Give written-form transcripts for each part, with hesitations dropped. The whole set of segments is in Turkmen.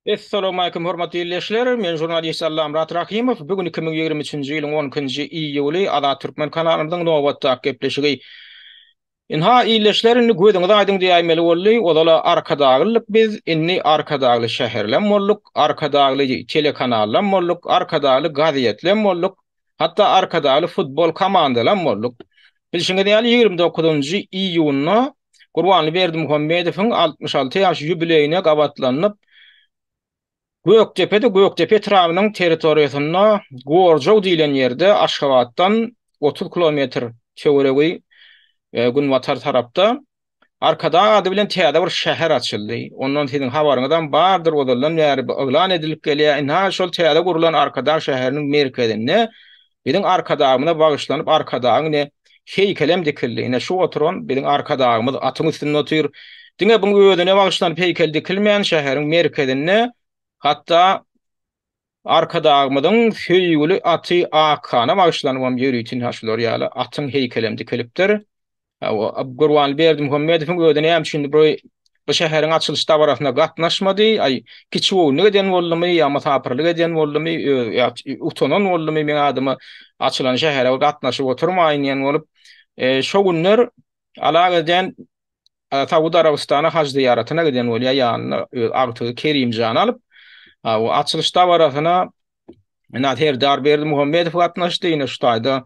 Essalawmalikim hormatly ildeşler! Men žurnalist Allamyrat Rahymow. Bu gün 2023-nji ýylyň 12-nji iýuly Azat Türkmen kanalymyzyň nobatdaky gepleşigi. Ynha ildeşler indi gözüňiz aýdyň diýäýmeli boldy. Ozal-a Arkadaglydyk biz, indi Arkadagly şäherlem bolduk, Arkadagly telekanallam bolduk, Arkadagly gazetlem bolduk, hatda Arkadagly futbol komandalam bolduk. Bilşiňiz ýaly 29-njy iýunda Gurbanly Berdimuhamedowyň 66 ýaş ýubileýine gabatlanyp, Gökdepede, Gökdepe etrabynyň territoriýasynda Gorjaw diýlen ýerde Aşgabatdan 30 kilometr töweregi günbatar tarapda Arkadag ady bilen täze bir şäher açyldy. Ondan siziň habaryňyzam bardyr, ozaldan bäri bu yglan edilip gelýär. Ynha, şol täze gurlan Arkadag şäheriniň merkezinde Biziň Arkadagymyza bagyşlanyp Arkadagyň ine heýkelem dikildi. Ine şu oturan biziň Arkadagymyz atyň üstünde otyr. Diňe buň özüne bagyşlanyp heýkel dikilmän şäheriň merkezinde hatda Arkadagymyzyň söýgüli aty Akhana bagyşlanybam ýörite ine şular ýaly atyň heýkelem dikilipdir. Gurbanly Berdimuhamedowyň özi näme üçin bu bu şäheriň açylyş dabarasyna gatnaşmady? Aý, kiçigöwünlik eden boldumy ýa mysapyrlyk eden boldumy, öz ýa utanan boldumy meň adyma açylan şähere gatnaşyp oturmaýyn diýen bolup, şo günler alageden Saud Arabystana haj zyýaratyna giden bolýar, ýanyna öz agtygy Kerimjany alyp, açylyş dabarasyna Ina Serdar Berdimuhamedow gatnaşdy. Ine şu taýda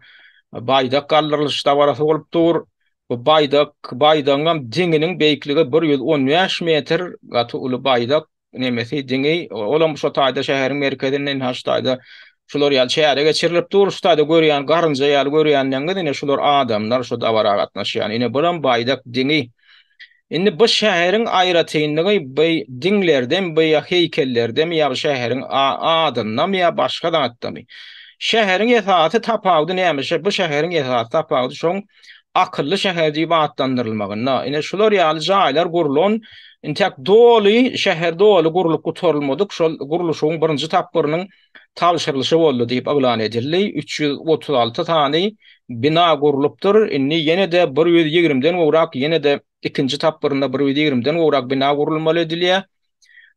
baýdak galdyrylyş dabarasy bolup dur. Bu baýdak, baýdagyň hem diňiniň beýikligi 115 metr, gaty uly baýdak nemesi diňi. Olam şu taýda şäheriň merkezinde ine şu taýda şular ýaly çäre geçirilip dur. Şu taýda görýän garynja ýaly görýänleriňiz ine şular adamlar şu dabara gatnaşýan. Ine bulam baýdak diňi. Indi bu şäheriň aýratynlygy bu diňlerdemi, bu ýa heýkellerdemi ýa bu şäheriň adyndamy ýa başga zatdamy? Şäheriň esasy tapawudy näme? Bu şäheriň esasy tapawudy şoň akylly şäher diýip atlandyrylmagynda. Ine şular ýaly jaýlar gurlan, intäk doly şäher doly gurlup gutarylmadyk, şol gurluşygyň birinji tapgyrynyň tabşyrylyşy boldy diýip yglan edildi. 336 sany bina gurlupdyr. Indi ýene-de 120-den gowrak ýene-de ikinji tapgyrynda 120-den gowrak bina gurulmaly edilýär.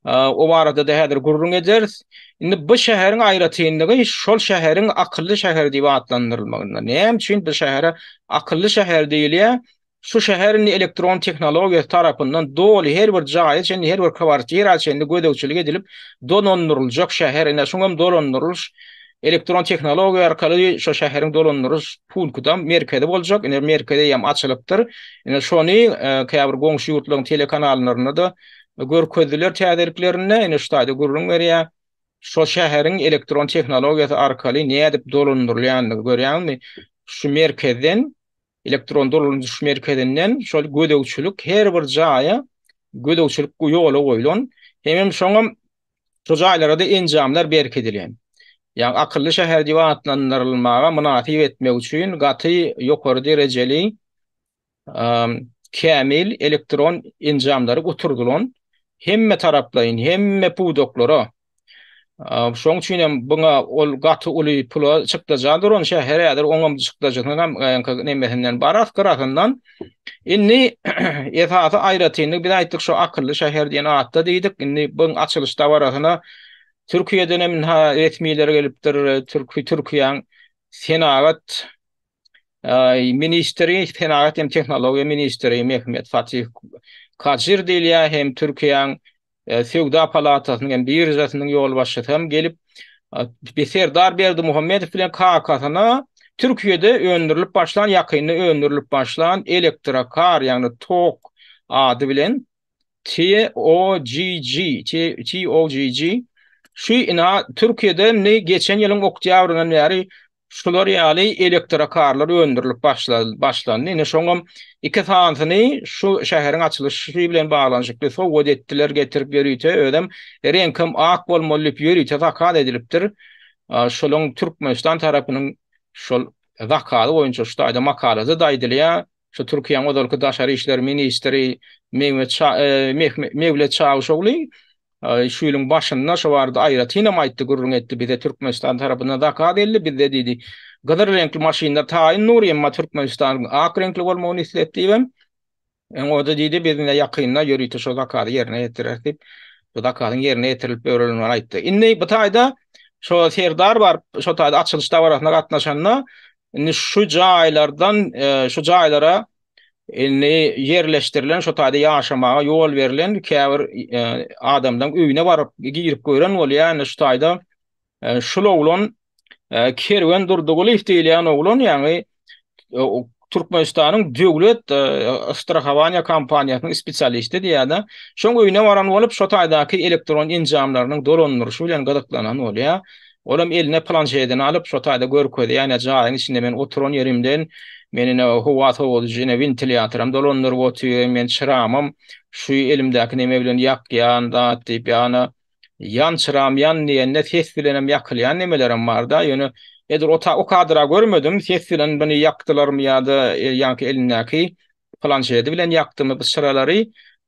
O barada-da häzir gürrüň ederis. Indi bu şäheriň aýratynlygy şol şäheriň akylly şäher diýip atlandyrylmagynda. Näme üçin bu şähere akylly şäher diýilýär? Şu şäher indi elektron tehnologiýasy tarapyndan doly her bir jaýa çenli, her bir kwartira çenli gözegçilik edilip dolandyryljak şäher. Ine şuňam dolandyrylyş elektron tehnologiýa arkaly şu şäheriň dolandyryş punktam merkezi boljak. Ine merkezi eýýäm açylypdyr. Ine şony käbir goňşy ýurtlaryň telekanallarynda-da görkezdiler täzeliklerinde. Ine şu taýda gürrüň berýär. Şo şäheriň elektron tehnologiýasy arkaly nädip dolandyrylýandygy görýäňizmi? Şu merkezden Elektron dolanyş merkezinden şol gözegçilik her bir jaýa gözegçilik ýola goýlan. Hemem şoňam şo jaýlara-da enjamlar berkidilen. Ýagny akylly şäher diýip atlandyrylmaga mynasyp etmek üçin gaty ýokary derejeli kämil elektron enjamlary oturdylan hemme taraplaýyn, hemme pudaklara Şoň üçin hem buňa ol gaty uly pula çykdaja duran şäher häzir oňam çykdajysynyň hem nemesinden baras gyrasyndan. Indi esasy aýratynlyk biz aýtdyk şu akylly şäher diýen atda diýdik. Indi buň açylyş dabarasyna Türkiýeden hem resmiler gelipdir. Türki Türkiýäň senagat ministri, senagat hem tehnologiýa ministri Mehmet Fatih Kajir diýilýär hem Türkiýäň Söwda palatasynyň hem biržasynyň ýolbaşçysy hem gelip Serdar Berdimuhamedow bilen kakasyna Türkiýede öndürilip başlan, ýakynda öndürilip başlan elektrokar, ýagny tok ady bilen TOGG, TOGG, şu ina Türkiýede indi geçen ýylyň oktýabryndan bäri şular ýaly elektrokarlar öndürilip başlandy. Ine şoňam iki sanysyny şu şäheriň açylyşy bilen baglanyşykly sowgat etdiler, getirip ýörite, özem reňkem ak bolmaly diýip ýörite zakaz edilipdir. Şolaň Türkmenistan tarapynyň şol zakazy boýunça şu taýda makalada-da aýdylýar. Şu Türkiýäň ozalky daşary işler ministri Mewlet Çawuşogly şu ýylyň başynda şo barada aýratynam aýtdy, gürrüň etdi, bize Türkmenistan tarapyndan zakaz geldi, bizde diýdi, gyzyl reňkli maşynlar taýyn dur, emma Türkmenistanyň ak reňkli bolmagyny isledik diýibem, o-da diýdi, biz ine ýakynda ýörite şo zakazy ýerine ýetireris diýip. Bu zakazyň ýerine ýetirilip berilmegini aýtdy. Indi bu taýda şo Serdar baryp, şo taýda açylyş dabarasyna gatnaşanda, indi şu jaýlardan, e, şu jaýlara indi ýerleşdirilen, şo taýda ýaşamaga ýol berlen käbir e, adamlaryň öýüne baryp girip gören bolýar. Indi şu taýda e, şul oglan e, Kerwen Durdygulyýew diýilýän oglan, ýagny e, Türkmenistanyň döwlet strahowaniýa kompaniýasynyň spesialisti diýýär-de, şoň öýüne baran bolup, şo taýdaky elektron enjamlarynyň dolandyryşy bilen gyzyklanan bolýar. Olam eline planşetini alyp, şo taýda görkezýär, ine jaýyň içinde men oturan ýerimden men ine howa sowadyjy, ine wentilýatoram dolandyryp otyryn, men çyramam şu elimdäki neme bilen ýakýan zat diýip, ýa-da Ýan çyram ýan diýende ses bilenem ýakylýan nemelerem barda, ýöne edil o o kadra görmedim, ses bilen muny ýakdylarmy ýa-da ýaňky elindäki planşedi bilen ýakdymy bu çyralary.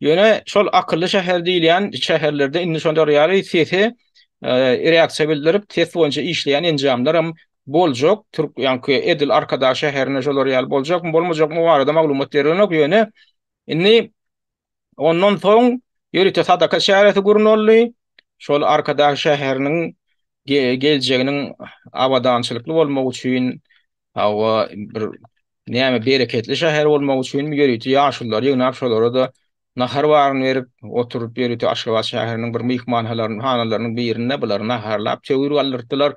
Ýöne şol akylly şäher diýilýän şäherlerde indi şolar ýaly sese reaksiýa bildirip, ses boýunça işleýän enjamlaram boljak. Türk ýaňky edil Arkadag şäherinde şolar ýaly boljakmy, bolmajakmy o barada maglumat berilenok, ýöne indi Ondan soň ýörite sadaka çäresi gurnaldy. Şol Arkadag şäheriniň geljeginiň abadançylykly bolmagy üçin, hawa, bir näme bereketli şäher bolmagy üçin ýörite ýaşululary ýygnap, şolara-da nahar baryny berip, oturyp ýörite Aşgabat şäheriniň bir myhmanhalarynyň hanalarynyň birinde bulary naharlap, töwir galdyrtdylar.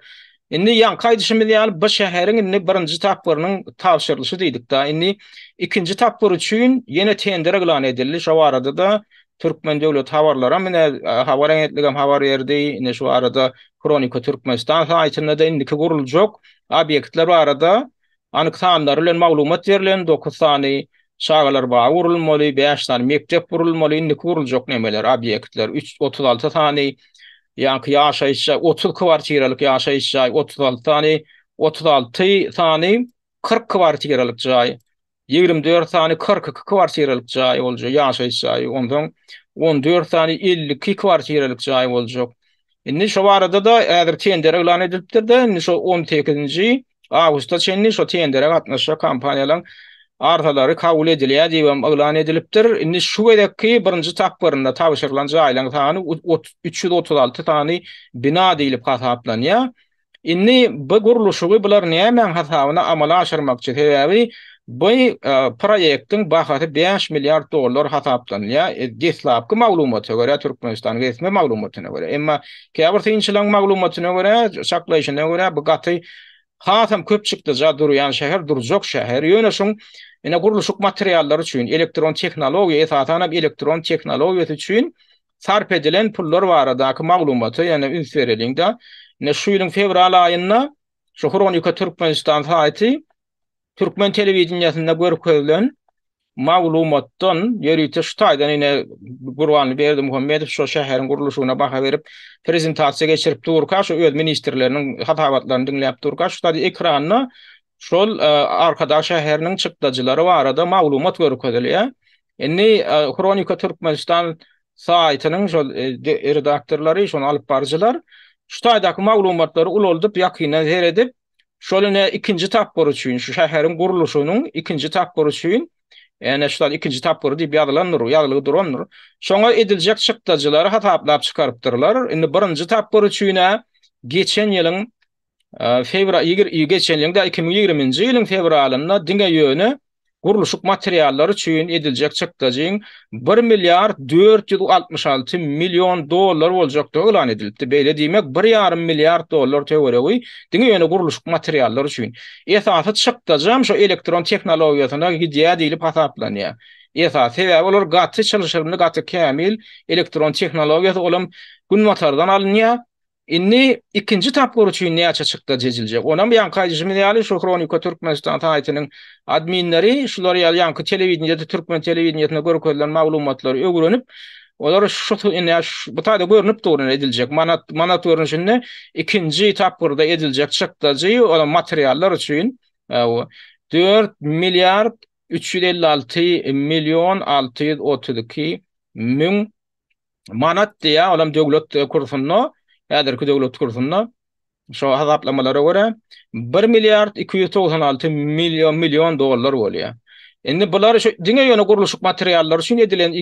Indi ýaňky aýdyşymyz ýaly bu şäheriň indi birinji tapgyrynyň tabşyrylyşy diýdik-da. Indi ikinji tapgyr üçin ýene tender yglan edildi. Şo barada-da Türkmen döwlet habarlaram ine habar agentligem habar berdi. Ine şu barada Hronika Türkmenistan saýtynda-da indiki guruljak obýektler barada Anyk sanlar bilen maglumat berlen, dokuz sany çagalar bagy gurulmaly, bäş sany mekdep gurulmaly, indiki guruljak nemeler, obýektler, üç, 36 sany ýaňky ýaşaýyş jaý, 30 kwartiralyk ýaşaýyş jaý, 36 sany, 36 sany 40 kwartiralyk jaý, 24 sany 42 kwartiralyk jaý boljak, ýaşaýyş jaýy, onsoň 14 sany 52 kwartiralyk jaý boljak. Indi şo barada-da häzir tender yglan edilipdir-de, indi şo 18-nji awgusta çenli şo tendere gatnaşjak kompaniýalaryň arzalary kabul edilýär diýip hem yglan edilipdir. Indi şu gezekki birinji tapgyrynda tabşyrylan jaýlaryň sany 336 sany bina diýlip hasaplanýar. Indi bu gurluşygy bular nämäň hasabyna amala aşyrmakçy? Sebäbi bu proýektiň bahasy 5 milliard dollar hasaplanylýar. Deslapky maglumata görä, Türkmenistanyň resmi maglumatyna görä. Emma käbir synçylaryň maglumatyna görä, çaklaýşyna görä bu gaty hasam köp çykdaja durýan şäher, durjak şäher. Ýöne şuň ine gurluşyk materiallary üçin, elektron tehnologiýa, esasanam elektron tehnologiýasy üçin sarp edilen pullar baradaky maglumata ýene üns bereliň-de. Ine şu ýylyň fewral aýynda şu Hronika Türkmenistan saýty türkmen telewideniýesinde görkezilen maglumatdan ýörite şu taýdan ine Gurbanly Berdimuhamedow şo şäheriň gurluşygyna baha berip prezentasiýa geçirip durka şu öz ministrleriniň hasabatlaryny diňläp durka şu taýda ekranda şol e, Arkadag şäheriniň çykdajylary barada maglumat görkezilýär. Indi Hronika Türkmenistan saýtynyň şol e, redaktorlary, şony alyp baryjylar şu taýdaky maglumatlary ulaldyp, ýakyndan seredip, şol ine ikinji tapgyr üçin, şu şäheriň gurluşynyň ikinji tapgyry üçin, ýani şu taýda ikinji tapgyry diýip ýazylandyr, ýazylgy durandyr. Şoňa ediljek çykdajylary hasaplap çykarypdyrlar. Indi birinji tapgyr üçin-ä geçen ýylyň fewral geçen ýylyň da 2020-nji ýylyň fewralynda diňe ýöne gurluşyk materiallary üçin ediljek çykdajyň bir milliard 466 million dollar boljakdygy yglan edilipdi. Beýle diýmek, bir ýarym milliard dollar töweregi diňe ýöne gurluşyk materiallary üçin. Esasy çykdajam şo elektron tehnologiýasyna gidýär diýlip hasaplanýar. Esasy sebäbi olar gaty çylşyrymly, gaty kämil elektron tehnologiýasy, olam günbatardan alynýar. Indi ikinji tapgyr üçin näçe çykdajy ediljek? Onam ýaňky aýdyşymyz ýaly şu Hronika Türkmenistan saýtynyň adminleri şular ýaly ýaňky telewideniýede türkmen telewideniýesinde görkezilen maglumatlary öwrenip, olar şu indi bu taýda görnüp dur indi ediljek manat manat görnüşinde ikinji tapgyrda ediljek çykdajy olam materiallar üçin 4 milliard 356 million 632 müň Manat diýýär, olam döwlet kursunda, häzirki döwlet kursunda şo hasaplamalara görä 1 milliard 296 million million dollar bolýar. Indi bular şu diňe ýöne gurluşyk materiallary üçin edilen.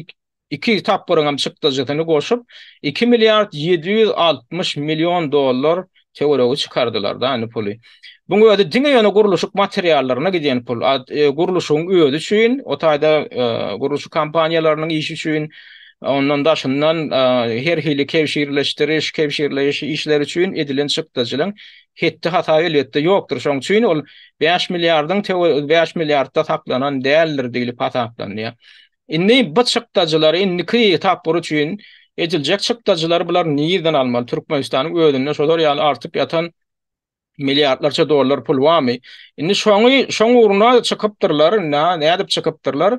Iki tapgyryňam çykdajysyny goşup, 2 milliard 760 million dollar töweregi çykardylar-da indi puly. Buň özi diňe ýöne gurluşyk materiallaryna gidýän pul. E, gurluşygyň özi üçin, o taýda e, gurluşyk kompaniýalarynyň işi üçin, ondan daşyndan e, her hili kebşirleşdiriş, kebşirleýiş işleri üçin edilen çykdajylaryň hetdi hasaby elbetde ýokdur. Şonuň üçin ol 5 milliardyň 5 milliardda saklanan däldir diýlip hasaplanýar. Indi bu çykdajylary indiki tapgyr üçin ediljek çykdajylary bular nirden almaly? Türkmenistanyň özünde şolar ýaly artyp ýatan milliardlarça dollar pul barmy? Indi şoňy şoň ugruna çykypdyrlar. Indi nädip çykypdyrlar?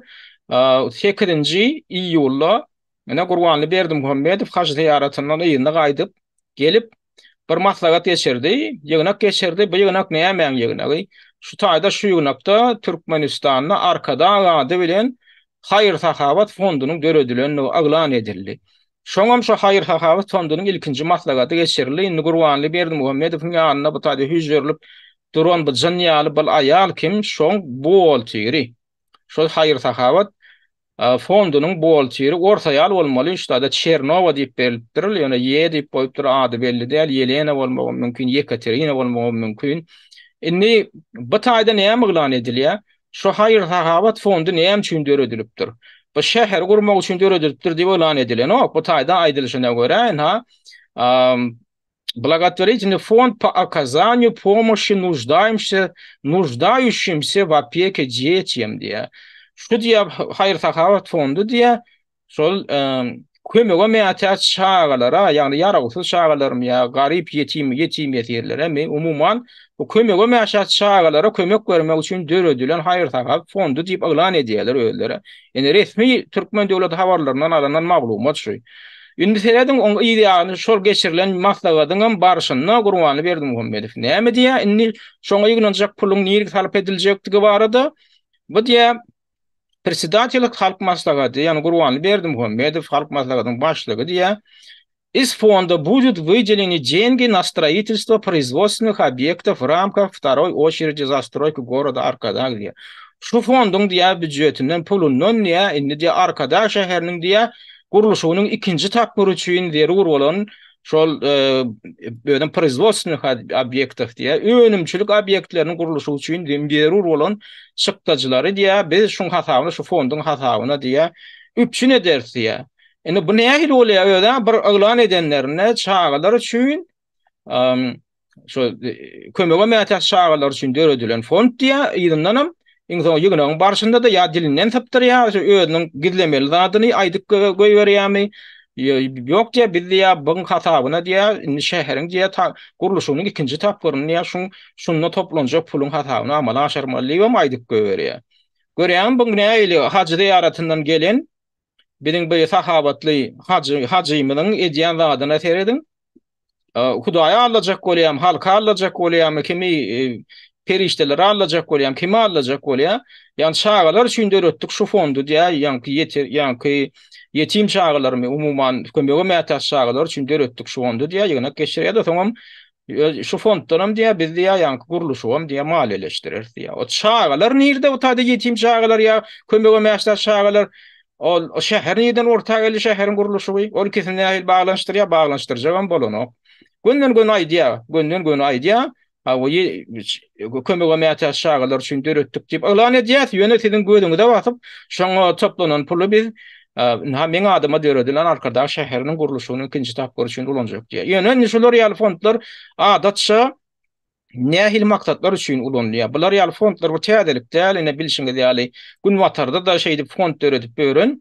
8-nji iýulda ine Gurbanly Berdimuhamedow haj zyýaratyndan yzyna gaýdyp gelip bir maslahat geçirdi, ýygnak geçirdi. Bu ýygnak nämäň ýygnagy? Şu taýda şu ýygnakda Türkmenistanda Arkadag ady bilen haýyr-sahawat fondunyň döredilendigi yglan edildi. Şoňam şu haýyr-sahawat fondunyň ilkinji maslahaty geçirildi. Indi Gurbanly Berdimuhamedowyň ýanynda bu taýda hüžžerilip duran bu jyn ýaly bir aýal kim? Şoň buhgalteri. Şol haýyr-sahawat Fondunyň buhgalteri ors aýal bolmaly, ştada Çernowa diýip berlipdir, ýöne Ýe diýip goýupdyr, ady belli däl, Ýelena bolmagam mümkin, Ýekaterina bolmagam mümkin. Indi bu taýda näme yglan edilýär? Şu haýyr-sahawat fondy näme üçin döredilipdir? Bu şäheri gurmak üçin döredilipdir diýip yglan edilenok. Bu taýda aýdylyşyna görä, ynha, Благотворительный фонд по оказанию помощи нуждающимся, нуждающимся в опеке детям diýýär. Şu diýýär haýyr-sahawat fondy diýýär. Şol kömege mätäç çagalara, ýagny ýarawsyz çagalarymy ýa garyp ýetim, ýetim ýesirleremi, umuman bu kömege mätäç çagalara kömek bermek üçin döredilen haýyr-sahawat fondy diýip yglan edýärler özleri. Indi resmi türkmen döwlet habarlaryndan alynan maglumat şu. Indi serediň, oň yz ýany şol geçirilen maslahatyňam barşynda Gurbanly Berdimuhamedow näme diýýär? Indi şoňa ýygnanjak puluň nirä sarp ediljekdigi barada bu diýýär, Predsedatel Halk Maslahaty, ýagny Gurbanly Berdimuhamedow Halk Maslahatynyň başlygy diýýär, Iz fonda budut wydeleny dengi na stroitelstwo proizwodstwennych obýektow w ramkah wtoroý oçeredi zastroýki goroda Arkadag diýýär. Şu fonduň diýýär býudjetinden pulundan diýýär, indi diýýär Arkadag şäheriniň diýýär gurluşygynyň ikinji tapgyry üçin zerur bolan şol özem proizwodstwennych obýektow diýýär, önümçilik obýektleriniň gurluşygy üçin zerur bolan çykdajylary diýýär, biz şuň hasabyna, şu fonduň hasabyna diýýär, üpjün ederis diýýär. Indi bu nähili bolýar? Özä bir yglan edenlerinde çagalar üçin Şo kömege mätäç çagalar üçin döredilen fond diýýär, yzyndanam iň soňy ýygnagyň barşynda-da ýa dilinden sypdyrýar, şo özüniň gizlemeli zadyny aýdyp goýberýärmi, ýok diýýär, biz diýýär, buň hasabyna diýýär, indi şäheriň diýýär, gurluşygynyň ikinji tapgyryny diýýär, şuň şunda toplanjak puluň hasabyna amala aşyrmaly diýibem aýdyp goýberýär. Görýäňmi, bu nähili haj zyýaratyndan gelen biziň bu sahabatly hajy hajymyzyň edýän zadyna serediň. Hudaýy aldajak bolýarmy, halky aldajak bolýarmy, kimi perişdeleri aldajak bolýarmy, kimi aldajak bolýar? Ýagny çagalar üçin döretdik şu fondy diýýär, ýaňky ýeti, ýaňky ýetim çagalarymy, umuman kömege mätäç çagalar üçin döretdik şu fondy diýýär, ýygnak geçirýär-de, soňam şu fonddanam diýýär, biz diýýär, ýaňky gurluşygam diýýär, maliýeleşdireris diýýär. O çagalar nirde o taýda ýetim çagalar ýa kömege mätäç çagalar? Ol şäher nirden orta geldi şäheriň gurluşygy? Ol ikisini nähili baglanyşdyrýar? Baglanyşdyrjagam bolanok. Gönden-göni aýdýar, gönden-göni aýdýar. Hawa, kömege mätäç çagalar üçin döretdik diýip yglan edýäs, ýöne siziň gözüňize basyp, şoňa toplanan puly biz ynha meň adyma döredilen Arkadag şäheriniň gurluşygynyň ikinji tapgyry üçin ulanjak diýýär. Ýöne indi şular ýaly fondlar adatça nähili maksatlar üçin ulanylýar? Bular ýaly fondlar bu täzelik däl, ine bilşiňiz ýaly Günbatarda-da şeýdip fond döredip ýören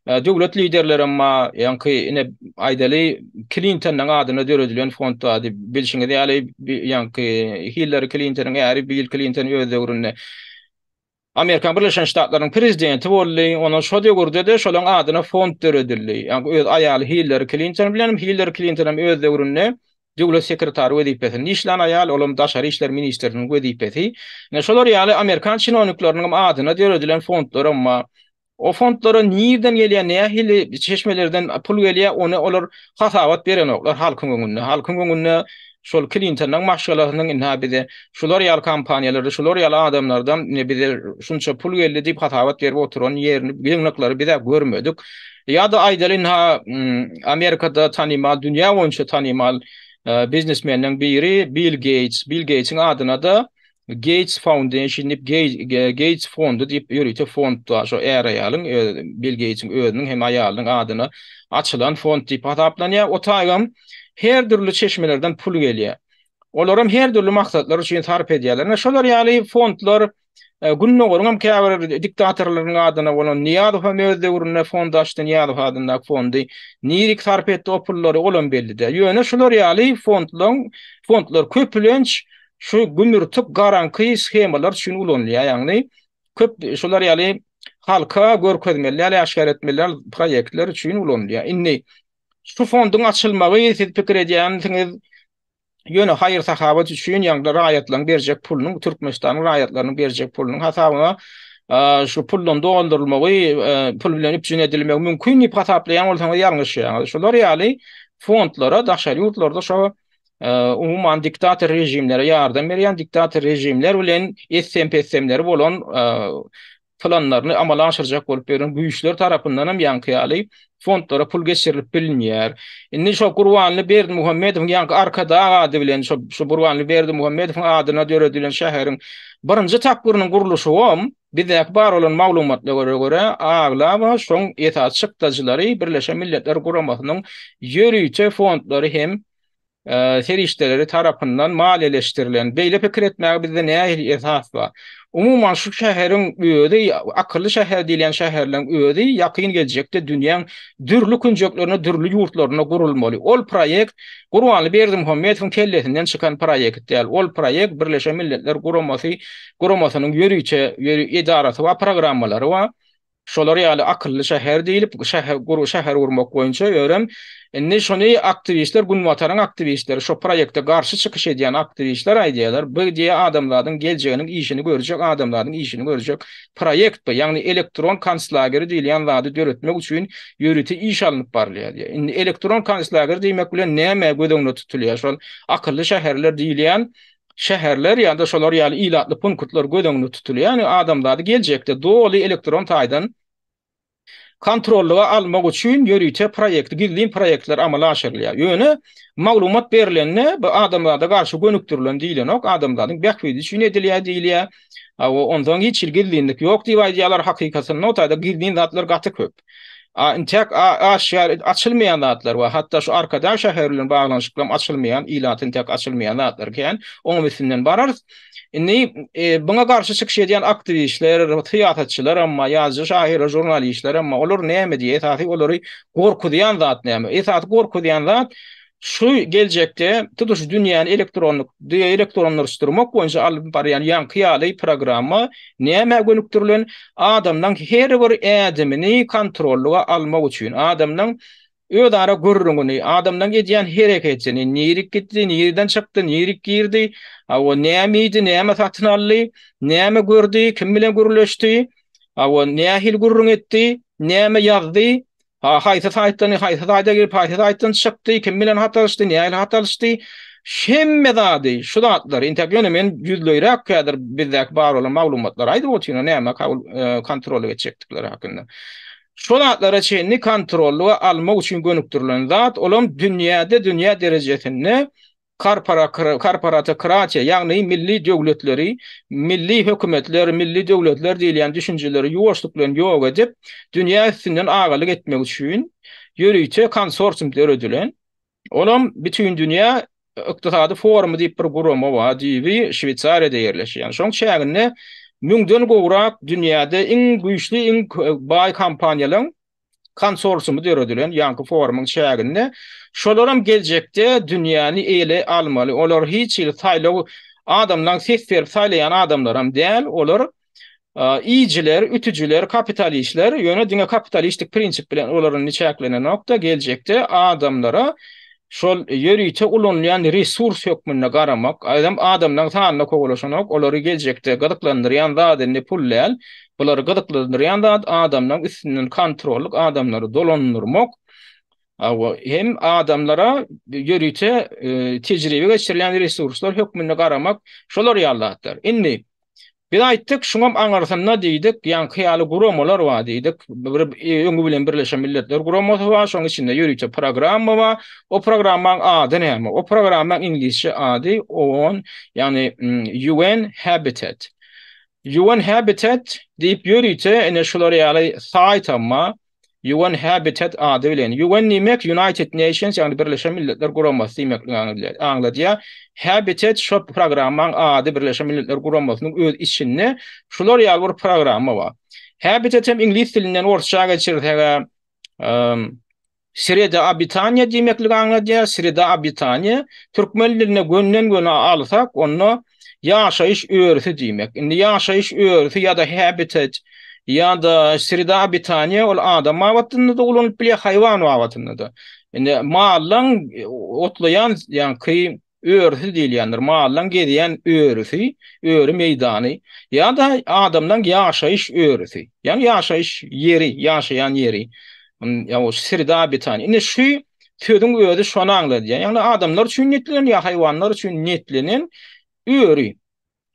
döwlet liderlerem bar, ýaňky ine aýdaly Klintonyň adyna döredilen fond bardy, bilşiňiz ýaly ýaňky Hillari Klintonyň äri Bill Klinton öz döwründe Amerikan Birleşen Ştatlarynyň prezidenti boldy. Ondan şo döwürde-de şolaň adyna fond döredildi. Ýagny öz aýaly Hillari Klinton bilen Hillari Klinton hem öz döwründe döwlet sekretary wezipesinde işlän aýal, ol hem daşary işler ministriniň wezipesi. Ine şolar ýaly amerikan çinownikleriniň hem adyna döredilen fondlaram bar. O fondlara nirden gelýär, nähili çeşmelerden pul gelýär, ony olar hasabat berenoklar halkyň öňünde. Halkyň öňünde. Şol Klintonyň maşgalasynyň ynha bize şular ýaly kompaniýalarda, şular ýaly adamlardan ine bize şunça pul geldi diýip hasabat berip oturan ýerini, ýygnaklary biz-ä görmedik. Ýa-da aýdaly ynha Amerikada tanymal, dünýä boýunça tanymal biznesmenleriň biri Bill Geýts. Bill Geýtsiň adyna-da Gates Foundation diýip, Gates fondy diýip ýörite fond bar. Şo är-aýalyň, Bill Geýtsiň özüniň hem aýalynyň adyna açylan fond diýip hasaplanýar. O taýgam her dürli çeşmelerden pul gelýär. Olaram her dürli maksatlar üçin sarp edýärler. Ine şolar ýaly fondlar Gündogaryň hem käbir diktatorlarynyň adyna bolan Nyýazow hem öz döwründe fond açdy, Nyýazow adyndaky fondy. Nirik sarp etdi o pullary, olam belli däl. Ýöne şular ýaly fondlaryň fondlar köplenç şu gümürtik garaňky shemalar üçin ulanylýar. Ýagny köp şular ýaly halka görkezmeli däl, äşgär etmeli däl proýektler üçin ulanylýar. Indi şu fonduň açylmagy siz pikir edýänsiňiz, ýöne haýyr-sahawat üçin, ýagny raýatlaryň berjek pulunyň, Türkmenistanyň raýatlarynyň berjek pulunyň hasabyna şu puldan doldurylmagy, pul bilen üpjün edilmegi mümkin diýip hasaplaýan bolsaňyz ýalňyşýaňyz. Şular ýaly fondlara daşary ýurtlarda şo umuman diktator režimlere ýardam berýän diktator režimler bilen etsem-petsemleri bolan planlaryny amala aşyrjak bolup ýören güýçler tarapyndan hem ýaňky ýaly fondlara pul geçirilip bilinýär. Indi şo Gurbanly Berdimuhamedowyň ýaňky Arkadag ady bilen şo şo Gurbanly Berdimuhamedowyň adyna döredilen şäheriň birinji tapgyrynyň gurluşygam bizdäki bar bolan maglumatlara görä aglaba şoň esasy çykdajylary Birleşen Milletler Guramasynyň ýörite fondlary hem serişdeleri tarapyndan maliýeleşdirilen. Beýle pikir etmäge bizde nähili esas bar? Umuman şu şäheriň özi, akylly şäher diýilýän şäherleň özi ýakyn geljekde dünýäň dürli künjeklerinde, dürli ýurtlarynda gurulmaly. Ol proýekt Gurbanly Berdimuhamedowyň kellesinden çykan proýekt däl. Ol proýekt Birleşen Milletler Guramasy guramasynyň ýörite edarasy bar, programmalary bar. Şolar ýaly akylly şäher diýlip, şäher gur şäher gurmak boýunça ýörem. Indi şony aktiwistler, Günbataryň aktiwistleri, şo proýekte garşy çykyş edýän aktiwistler aýdýarlar, bu diýýär adamzadyň geljeginiň işini görjek, adamzadyň işini görjek proýekt bu. Ýagny elektron konslageri diýilýän zady döretmek üçin ýörite iş alnyp barylýar diýýär. Indi elektron konslager diýmek bilen näme göz öňünde tutulýar? Şol akylly şäherler diýilýän şäherler ýa-da şolar ýaly ilatly punktlar göz öňünde tutulýar. Ýagny adamzady geljekde doly elektron taýdan kontrollyga almak üçin ýörite proýekt, gizlin proýektler amala aşyrylýar. Ýöne maglumat berlende bu adamzada garşy gönükdirilen diýlenok, adamzadyň bähbidi üçin edilýär diýilýär. Hawa, onsoň hiç hili gizlinlik ýok diýip aýdýarlar, hakykatynda o taýda gizlin zatlar gaty köp. A intäk aşgär açylmaýan zatlar bar. Hatda şu Arkadag şäheri bilen baglanyşykly hem açylmaýan, ilata intäk açylmaýan zatlar kän. Oňam üstünden bararys. Indi buňa garşy çykyş edýän aktiwistler, syýasatçylar hem bar, ýazyjy-şahyrlar, žurnalistler hem bar. Olar näme diýýär? Esasy olary gorkuzýan zat näme? Esasy gorkuzýan zat Şu geljekde tutuş dünýäni elektronlyk elektronlaşdyrmak boýunça alyp barýan ýaňky ýaly programma nämä gönükdirilen? Adamlaň her bir ädimini kontrollyga almak üçin, adamlaň özara gürrüňini, adamlaň edýän hereketini, nirik gitdi, nirden çykdy, nirik girdi, hawa, näme iýdi, näme satyn aldy, näme gördi, kim bilen gürleşdi, hawa, nähili gürrüň etdi, näme ýazdy, Ha, haýsy saýtdan, haýsy saýta girip, haýsy saýtdan çykdy, kim bilen hat alyşdy, nähili hat alyşdy, hemme zady, şu zatlary, intäk ýöne men ýüzleýräk häzir bizdäki bar bolan maglumatlary aýdyp otyryn, näme kabul e, kontrollyk etjekdikleri hakynda. Şu zatlara çenli kontrollyga almak üçin gönükdirilen zat, olam dünýäde, dünýä derejesinde Korporatokratiýa, ýagny milli döwletleri, milli hökümetler, milli döwletler diýilýän düşünjeleri ýuwaşlyk bilen ýok edip, dünýä üstünden agalyk etmek üçin ýörite konsorsium döredilen. Olam Bütindünýä ykdysady forumy diýip bir gurama bar, düýbi Şweýsariýada ýerleşýän. Şoň çäginde müňden gowrak dünýäde iň güýçli, iň baý kompaniýalaryň konsorsiumy döredilen ýaňky forumyň çäginde şolaram geljekde dünýäni ele almaly. Olar hiç hili saýlaw adamlaň ses berip saýlaýan adamlaram däl. Olar iýijiler, ütüjiler, kapitalistler. Ýöne diňe kapitalistik prinsip bilen olar indi çäklenenok-da, geljekde adamlara şol ýörite ulanylýan resurs hökmünde garamak, adam adamlaryň sanyna kowalaşanok, olary geljekde gyzyklandyrýan zat indi pul däl, bulary gyzyklandyrýan zat adamlaryň üstünden kontrollyk, adamlary dolandyrmak. Hawa, hem adamlara ýörite tejribe geçirilýän resurslar hökmünde garamak, şolar ýaly zatlar. Indi biz aýtdyk, şuňam aňyrsynda diýdik, ýaňky ýaly guramalar bar diýdik. Bir öňi bilen Birleşen Milletler Guramasy bar, şoň içinde ýörite programma bar. O programmaň ady näme? O programmaň iňlisçe ady OON, ýagny UN Habitat. UN Habitat diýip ýörite ine şular ýaly saýtam bar. UN Habitat ady bilen. UN diýmek United Nations, ýagny Birleşen Milletler Guramasy diýmekligi aňladýar. Habitat şo programmaň ady Birleşen Milletler Guramasynyň öz içinde şular ýaly bir programma bar. Habitat hem iňlis dilinden orsça geçirsek, Sreda obitaniýa diýmekligi aňladýar. Sreda obitaniýa türkmen diline gönden-göni alsak, onda ýaşaýyş örüsi diýmek. Indi ýaşaýyş örüsi ýa-da habitat ýa-da sreda obitaniýa ol adam babatynda-da ulanylyp bilýär, haýwan babatynda-da. Indi mallaň otlaýan ýaňky örüsi diýilýändir. Mallaň gezýän örüsi, öri meýdany ýa-da adamlaň ýaşaýyş örüsi, ýagny ýaşaýyş ýeri, ýaşaýan ýeri. Ýa o sreda obitaniýa. Indi şu sözüň özi şony aňladýar. Ýagny adamlar üçin niýetlenen ýa haýwanlar üçin niýetlenen öri.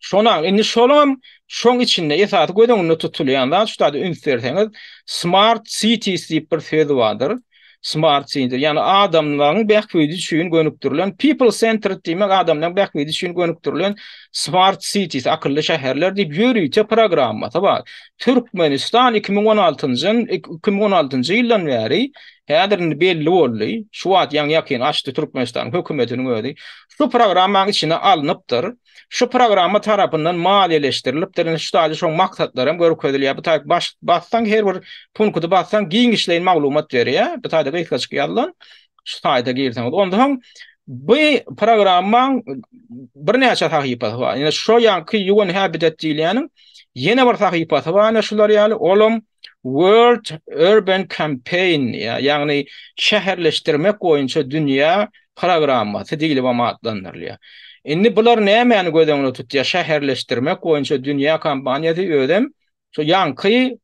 Şona indi şolam şoň içinde esasy göz öňünde tutulýan zat şu taýda üns berseňiz smart cities diýip bir söz bardyr. Smart city ýagny adamlaryň bähbidi üçin gönükdirilen people centered diýmek adamlaryň bähbidi üçin gönükdirilen smart cities akylly şäherler diýip ýörite programmasy bar. Türkmenistan 2016-njy 2016-njy ýyldan bäri häzir indi belli boldy. Şu wagt ýaňy ýakyn açdy Türkmenistanyň hökümetiniň özi. Şu programmanyň içine alnypdyr. Şu programma tarapyndan maliýeleşdirilipdir. Indi şu taýda şoň maksatlary hem görkezilýär. Bu taýda baş bassaň her bir punkty bassaň giňişleýin maglumat berýär. Bu taýda gysgajyk ýazylan. Şu saýta girseňiz. Ondan soň bu programmaň birnäçe sahypasy bar. Ýene şo ýanky UN Habitat diýilýäniň ýene bir sahypasy bar, ýene şular ýaly. Olam World Urban Campaign, ýagny şäherleşdirmek boýunça dünýä programmasy diýlip hem atlandyrylýar. Indi bular nämäni göz öňünde tutýar? Şäherleşdirmek boýunça dünýä kampaniýasy özem şo ýaňky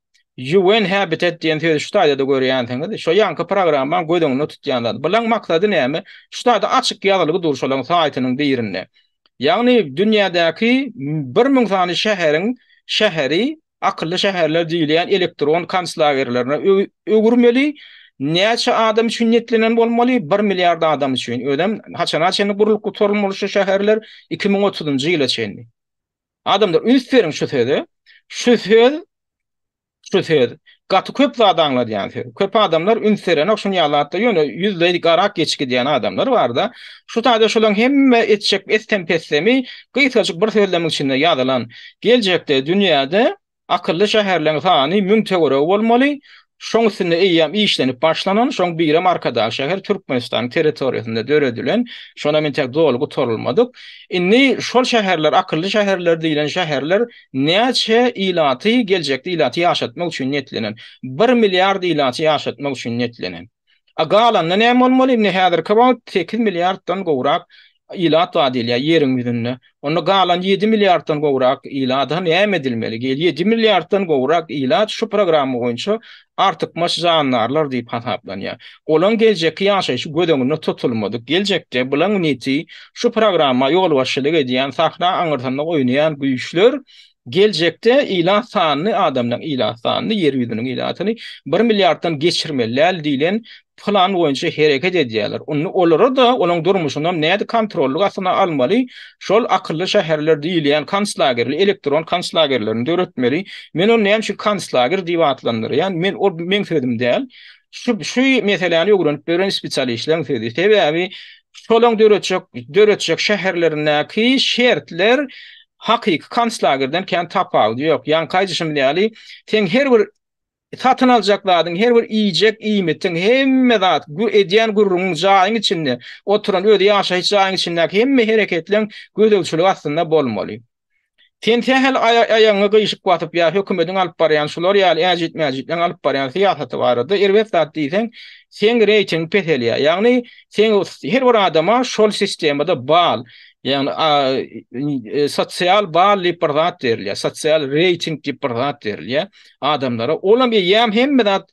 UN Habitat diýen sözi şu taýda-da görýänsiňiz. Şo ýaňky programmaň göz öňünde tutýan zady. Bulaň maksady näme? Şu taýda açyk ýazylgy dur şolaň saýtynyň birinde. Ýagny dünýädäki 1000 sany şäheriň şäheri Akylly şäherler diýilýän elektron konslagerlerine öwürmeli. Näçe adam üçin niýetlenen bolmaly? Bir milliard adam üçin. Özem haçana çenli gurlup gutarylmaly şu şäherler? 2030-njy ýyla çenli. Adamlar üns beriň şu söze. Şu söz şu söz gaty köp zat aňladýan söz. Köp adamlar üns berenok şuny ýaly zatda ýöne ýüzleý garak geçip gidýän adamlar barda. Şu taýda şolaň hemme etjek etsem-petsemi gysgajyk bir sözlemiň içinde ýazylan. Geljekde dünýäde akylly şäherleň sany müň töweregi bolmaly. Şoň üstünde eýýäm işlenip başlanan, şoň birem Arkadag şäheri Türkmenistanyň territoriýasynda döredilen, şonam entek doly gutarylmadyk. Indi şol şäherler, akylly şäherler diýlen şäherler näçe ilaty, geljekde ilaty ýaşatmak üçin niýetlenen? Bir milliard ilaty ýaşatmak üçin niýetlenen. A galanda näme bolmaly? Indi häzirki wagt 8 milliarddan gowrak ilat bar diýilýär ýeriň ýüzünde. Onda galan 7 milliarddan gowrak ilata näme edilmeli? 7 milliarddan gowrak ilat şu programma boýunça artykmaç jandarlar diýip hasaplanýar. Olaň geljekki ýaşaýşy göz öňünde tutulmadyk. Geljekde bulaň neti şu programma ýolbaşçylyk edýän, sahna aňyrsynda oýnaýan güýçler Geljekde ilat sanyny, adamlaryň ilat sanyny, ýer ýüzüniň ilatyny bir milliarddan geçirmeli däl diýlen plan boýunça hereket edýärler. Onda olara-da, olaryň durmuşynam nädip kontrollyk astyna almaly? Şol akylly şäherler diýilýän konslagerli, elektron konslagerlerini döretmeli. Men ony näme üçin konslager diýip atlandyrýan? Men ol meň sözüm däl. Şu şu meseläni öwrenip ýören spesialistleriň sözi. Sebäbi şolaň döretjek döretjek şäherlerindäki şertler Hakyky konslagerden kän tapawudy ýok. Ýaňky aýdyşym ýaly, seň her bir satyn aljak zadyň, her bir iýjek iýmitiň, hemme zat, edýän gürrüňiň jaýyň içinde, oturan öz ýaşaýyş jaýyň içindäki hemme hereketleň gözegçiligi astynda bolmaly. Sen sähel aýagyňy gyşyk basyp ýa hökümediň alyp barýan şular ýaly äjit-mäjitleň alyp barýan syýasaty barada erbet zat diýseň, seň reýtingiň peselýär. Ýagny seň her bir adama şol sistemada bal, Ýagny sosial bal diýip bir zat berilýär. Sosial reýting diýip bir zat berilýär adamlara. Olam eýýäm hemme zat.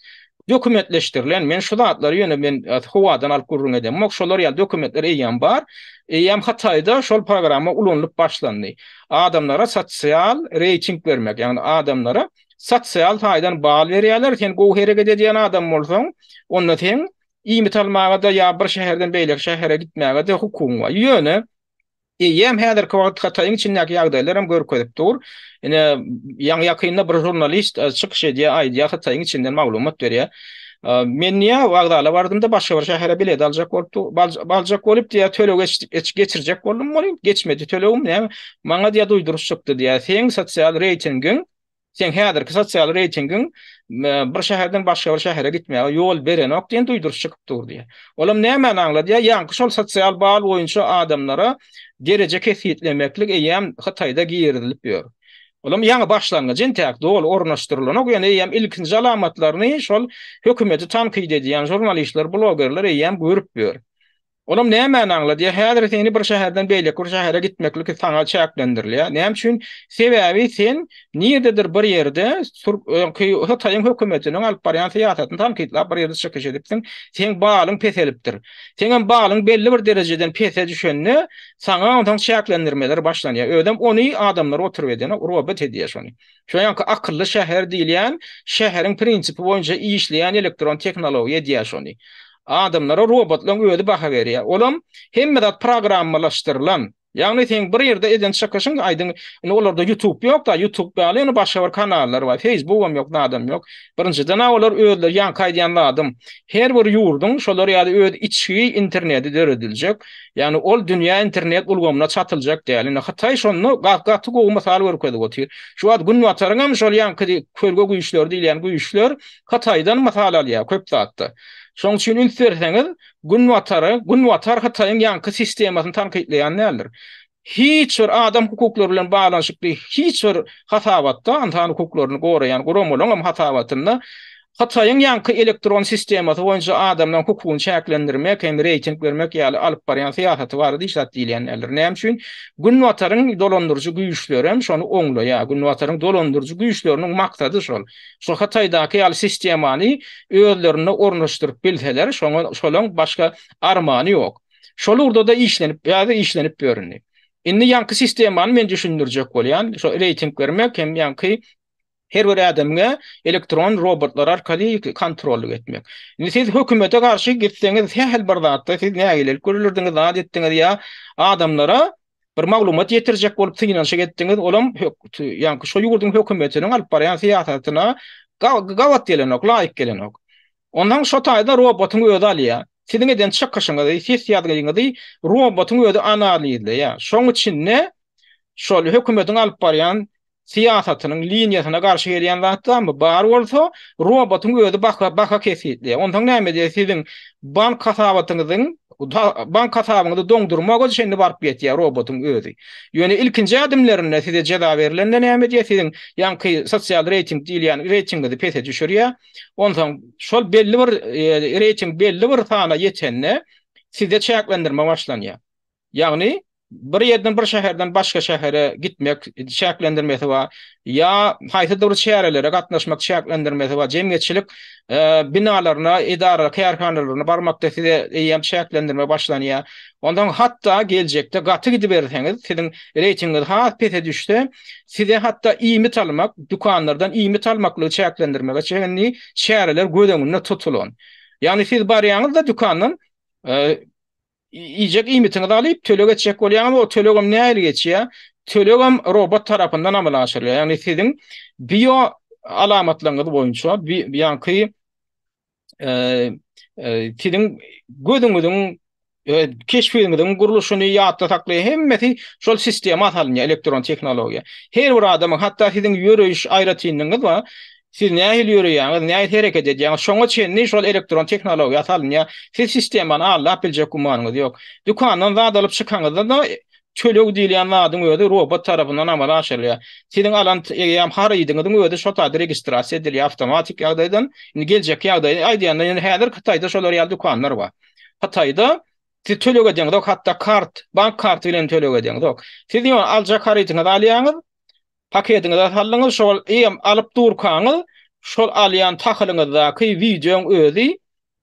Dokumentleşdirilen, men şu zatlary ýöne men howadan alyp gürrüň edemok, şolar ýaly dokumentler eýýäm bar. Eýýäm Hytaýda şol programma ulanylyp başlandy. Adamlara sosial reýting bermek, ýagny adamlara sosial taýdan bal berýärler, sen gowy hereket edýän adam bolsaň, onda seň iýmit almaga-da ýa bir şäherden beýleki şähere gitmäge-de hukugyň bar. Ýöne Eýýäm häzirki wagt Hytaýyň içindäki ýagdaýlar hem görkezip dur. Ine, ýaňy-ýakynda bir žurnalist çykyş edýär, aýdýar, Hytaýyň içinden maglumat berýär. Men diýýär, wokzala bardym-da, başga bir şähere bilet aljak bolup, aljak bolup diýýär, töleg geçirjek boldum welin, geçmedi tölegim, näme, maňa diýýär, duýduryş çykdy diýýär, seň sosial reýtingiň Seň häzirki sosial reýtingiň bir şäherden başga bir şähere gitmäge ýol berenok diýen duýduryş çykyp dur diýýär. Olam nämäni aňladýar? Ýaňky şol sosial bal boýunça adamlara dereje kesgitlemeklik eýýäm Hytaýda girizilip ýör. Olam ýaňy başlangyjy entäk doly ornaşdyrylanok, ýöne eýýäm ilkinji alamatlaryny şol hökümeti tankyt edýän žurnalistler, blogerler eýýäm görüp ýör. Olam nämäni aňladýar? Häzir seni bir şäherden beýleki bir şähere gitmeklik saňa çäklendirilýär. Näme üçin? Sebäbi sen nirededir bir ýerde Hytaýyň hökümetiniň alyp barýan syýasatyny tankytlap bir ýerde çykyş edipsiň. Seň balyň peselipdir. Seňem balyň belli bir derejeden pese düşende saňa onsoň çäklendirmeler başlanýar. Özem ony adamlar oturyp edenok, robot edýär şony. Şo ýaňky akylly şäher diýilýän şäheriň prinsipi boýunça işleýän elektron tehnologiýa edýär şony. Adamlara robotlaryň özi baha berýär. Olam hemme zat programmalaşdyrylan. Ýagny seň bir ýerde eden çykyşyň aýdyň, indi olarda YouTube ýok-da, YouTube ýaly ýöne başga bir kanallar bar. Facebookam ýok, zadam ýok. Birinjiden-ä olar özleri ýaňky aýdýan zadym, her bir ýurduň şolar ýaly öz içki interneti dörediljek. Ýagny ol dünýä internet ulgamyna çatyljak däl. Indi Hytaý şonda gaty gowy mysal görkezip otyr. Şu wagt Günbataryňam şol ýaňky kölge güýçleri diýilýän güýçler Hytaýdan mysal alýar köp zatda. Şonuň üçin üns berseňiz, Günbatary, Günbatar Hytaýyň ýaňky sistemasyny tankytlaýan däldir. Hiç bir adam hukuklary bilen baglanyşykly hiç bir hasabatda, ynsan hukuklaryny goraýan guramalaryň hem hasabatynda Hytaýyň ýaňky elektron sistemasy boýunça adamlaryň hukugyny çäklendirmek hem reýting bermek ýaly alyp barýan syýasaty barada hiç zat diýilýän däldir. Näme üçin? Günbataryň dolandyryjy güýçleri hem şony oňlaýar. Günbataryň dolandyryjy güýçleriniň maksady şol. Şu Hytaýdaky ýaly sistemany özlerinde ornaşdyryp bilseler, şoňa şolaň başga armany ýok. Şol ugurda-da işlenip, ýa-da işlenip ýöründi. Indi ýaňky sistemany men düşündirjek bolýan, şo reýting bermek hem ýaňky her bir ädemge elektron robotlar arkaly kontrollyk etmek. Indi siz hökümete garşy gitseňiz sähel bir zatda siz nägilelik görülirdiňiz, zat etdiňiz ýa adamlara bir maglumat ýetirjek bolup synanyşyk etdiňiz, olam ýaňky şo ýurduň hökümetiniň alyp barýan syýasatyna gabat gelenok, laýyk gelenok. Onsoň şo taýda robotyň özi alýar. Siziň eden çykyşyňyzy, ses ýazgyňyzy robotyň özi analizleýär. Şoň içinde şol hökümetiň alyp barýan syýasatynyň liniýasyna garşy gelýän zat barmy? Bar bolsa, robotyň özi baha baha kesgitleýär. Onsoň näme edýär? Siziň bank hasabatyňyzyň bank hasabyňyzy doňdurmaga çenli baryp ýetýär robotyň özi. Ýöne ilkinji ädimlerinde size jeza berlende näme edýär? Siziň ýaňky sosial reýting diýilýän reýtingiňizi pese düşürýär. Onsoň şol belli bir reýting belli bir sana ýetende sizde çäklendirme başlanýar. Ýagny bir ýerden bir şäherden başga şähere gitmek çäklendirmesi bar, ýa haýsydyr bir çärelere gatnaşmak çäklendirmesi bar, jemgyýetçilik binalaryna, edara, kärhanalaryna barmakda size eýýäm çäklendirme başlanýar. Onsoň hatda geljekde gaty gidiberseňiz, siziň reýtingiňiz has pese düşse, size hatda iýmit almak, dükanlardan iýmit almaklygy çäklendirmege çenli çäreler göz öňünde tutulan. Ýagny siz barýaňyz-da dükandan Iýjek iýmitiňizi alyp, töleg etjek bolýaňyz, o tölegem nähili geçýär? Tölegem robot tarapyndan amala aşyrylýar. Ýagny siziň bio alamatlaryňyz boýunça, ýaňky siziň gözüňiziň keşbiňiziň gurluşyny ýatda saklaýar. Hemmesi şol sistema salynýar, elektron tehnologiýa. Her bir adamyň, hatda siziň ýöreýiş aýratynlygyňyz bar. Siz nähili ýöreýäňiz, nähili hereket edýäňiz, şoňa çenli şol elektron tehnologiýa salynýar. Siz sistemany aldap biljek gümanyňyz ýok. Dükandan zat alyp çykaňyzda-da töleg diýilýän zadyň özi robot tarapyndan amala aşyrylýar. Siziň alan eýýäm harydyňyzyň özi şo taýda registrasiýa edilýär awtomatik ýagdaýdan. Indi geljekki ýagdaýy aýdýanda, ýöne häzir Hytaýda şolar ýaly dükanlar bar. Hytaýda siz töleg edeňizok, hatda kart, bank karty bilen töleg edeňizok. Siz ýöne aljak harydyňyzy alýaňyz, Paketiňize saldyňyz, şol eýýäm alyp durkaňyz, şol alýan tahylyňyzdaky wideoň özi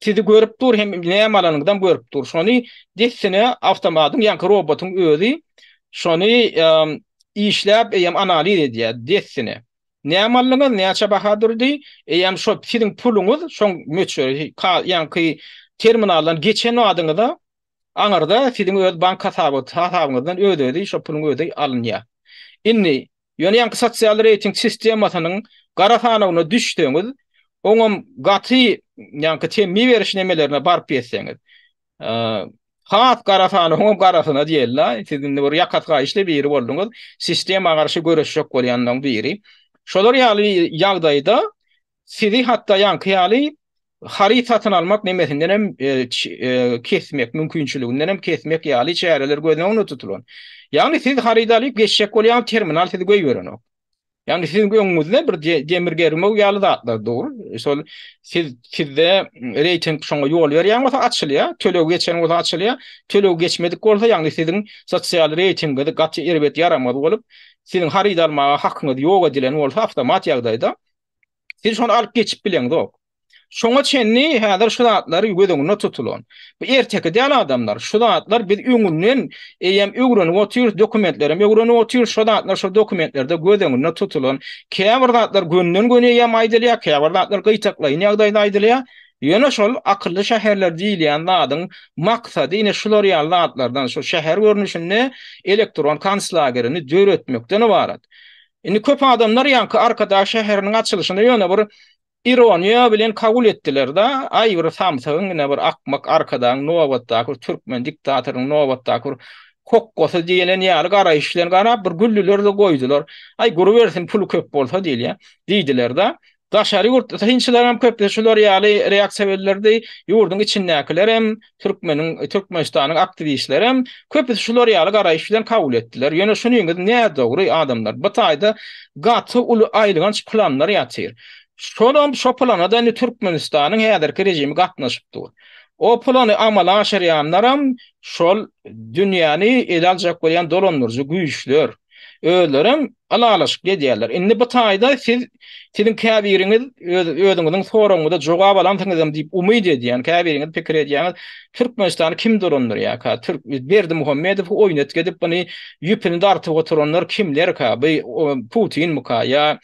sizi görüp dur hem näme alanyňyzam görüp dur. Şony dessine awtomatyň ýaňky robotyň özi şony işläp eýýäm analiz edýär dessine. Näme aldyňyz, näçe baha durdy, eýýäm şo siziň puluňyz şoň möçberi ýaňky terminaldan geçen badyňyza Aňyrda siziň öz bank hasabyňyzdan öz-özi şo puluň özi alynýar. Indi, ýöne ýaňky sosial reýting sistemasynyň gara sanawyna düşseňiz, oňam gaty ýaňky temmi beriş nemelerine baryp ýetseňiz, has gara sanawyňam garasyna diýeli-la, siz indi bir ýakasy gaýyşly biri bolduňyz, sistema garşy göreşjek bolýanlaryň biri. Şolar ýaly ýagdaýda Sizi hatda ýaňky ýaly haryt satyn almak nemesinden hem kesmek mümkinçiliginden hem kesmek ýaly çäreler göz öňünde tutulan. Ýagny siz haryt alyp geçjek bolýaňyz terminal sizi goýberenok. Ýagny siziň öňüňizde bir demir germew ýaly zatlar dur. Şol siz sizde reýting şoňa ýol berýän bolsa açylýar, töleg geçen bolsa açylýar, töleg geçmedik bolsa ýagny siziň sosial reýtingiňiz gaty erbet ýaramaz bolup, siziň haryt almaga hakyňyz ýok edilen bolsa awtomat ýagdaýda Siz şony alyp geçip bileňzok. Şoňa çenli häzir şu zatlar göz öňünde tutulan. Bu erteki däl adamlar. Şu zatlar biz öňünden eýýäm öwrenip otyrys, dokumentlerem öwrenip otyrys. Şo zatlar şo dokumentlerde göz öňünde tutulan. Käbir zatlar gönden-göni eýýäm aýdylýar, käbir zatlar gytaklaýyn ýagdaýda aýdylýar. Ýöne şol akylly şäherler diýilýän zadyň maksady ine şular ýaly zatlardan, şu şäher görnüşinde elektron konslagerini döretmekden ybarat. Indi köp adamlar ýaňky Arkadag şäheriniň açylyşyny ýöne bir ironiýa bilen kabul etdiler-de, aý bir samsygyň ine bir akmak Arkadagyň nobatdaky bir türkmen diktatorynyň nobatdaky bir hokgasy diýlen ýaly garaýyş bilen garap bir güldüler-de goýdular. Aý gurubersin puly köp bolsa diýilýär, diýdiler-de. Daşary ýurt synçylaram köpüsi şular ýaly reaksiýa bildirdi. Ýurduň içindäkilerem, türkmeniň, Türkmenistanyň aktiwistlerem köpüsi şular ýaly garaýyş bilen kabul etdiler. Ýöne şunyňyz nädogry adamlar. Bu taýda gaty uly aýylganç planlar ýatyr. Şolam şo plana-da indi Türkmenistanyň häzirki režimi gatnaşyp dur. O plany amala aşyrýanlaram şol dünýäni ele aljak bolýan dolandyryjy güýçler. Özlerem ylalaşyk edýärler. Indi bu taýda siz, siziň käbiriňiz öz özüňiziň soragyňyza jogap alansyňyzam diýip umyt edýän, käbiriňiz pikir edýäňiz, Türkmenistany kim dolandyrýarka? Türk Berdimuhamedowy oýnatgy edip muny ýüpüni dartyp oturanlar kimlerka? Bu Putinmyka ýa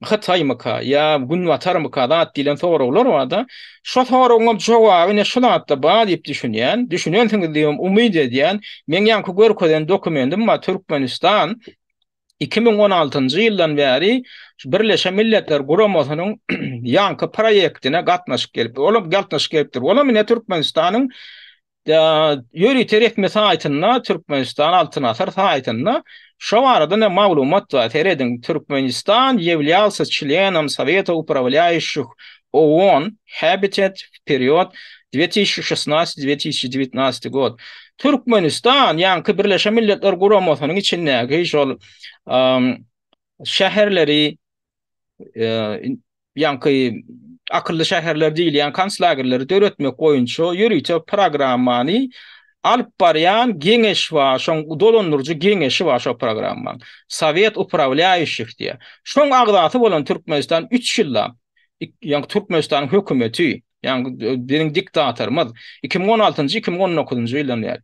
Hytaýmyka ýa Günbatarmyka zat diýlen soraglar barda. Şo soragyňam jogaby ine şu zatda bar diýip düşünýän. Düşünensiňiz diýibem umyt edýän. Meň ýaňky görkezen dokumendim bar Türkmenistan 2016-njy ýyldan bäri Birleşen Milletler Guramasynyň ýaňky proýektine gatnaşyp gelipdir. Olam gatnaşyp gelipdir. Olam ine Türkmenistanyň Ýörite resmi saýtynda Türkmenistan Altyn Asyr saýtynda şo barada ne maglumat bar. Serediň, Türkmenistan ýewlýalsa çlenom Soweta uprawlýaýuşih OON Habitat w period 2016-2019 god. Türkmenistan ýaňky Birleşen Milletler Guramasynyň içindäki şol şäherleri ýaňky akylly şäherler diýilýän konslagerleri döretmek boýunça ýörite programmany alyp barýan geňeş bar, şoň dolandyryjy geňeşi bar şo programmaň. Sowet uprawlýaýuşih diýýär. Şoň agzasy bolan Türkmenistan üç ýyllap, ýaňky Türkmenistanyň hökümeti, ýaňky biziň diktatorymyz 2016-njy, 2019-njy ýyldan bäri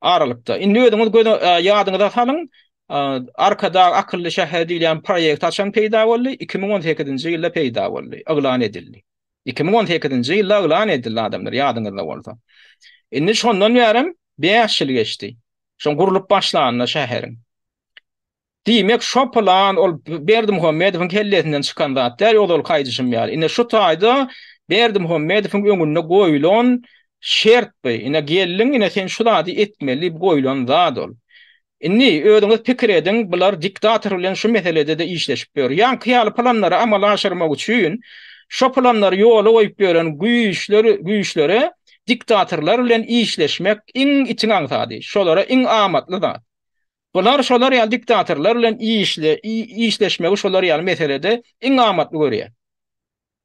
aralykda. Indi özüňiz göz ýadyňyza salyň, Arkadag akylly şäher diýilýän proýekt haçan peýda boldy? 2018-nji ýylda peýda boldy, yglan edildi. 2018-nji ýylda yglan edildi adamlar, ýadyňyzda bolsa. Indi şondan bärem 5 ýyl geçdi. Şoň gurlup başlanyna şäheriň. Diýmek, şo plan ol Berdimuhamedowyň kellesinden çykan zat däl, ozalky aýdyşym ýaly. Indi şu taýda Berdimuhamedowyň öňünde goýlan şert bu. Ine geldiň, ine sen şu zady etmeli diýip goýlan zat ol. Indi özüňiz pikir ediň, bular diktator bilen şu meselede-de işleşip ýör. Ýaňky ýaly planlary amala aşyrmak üçin şo planlary ýola goýup ýören güýçler güýçlere diktatorlar bilen işleşmek iň itiň aňsady, şolara iň amatly zat. Bular şolar ýaly diktatorlar bilen işle işleşmegi şolar ýaly meselede iň amatly görýär.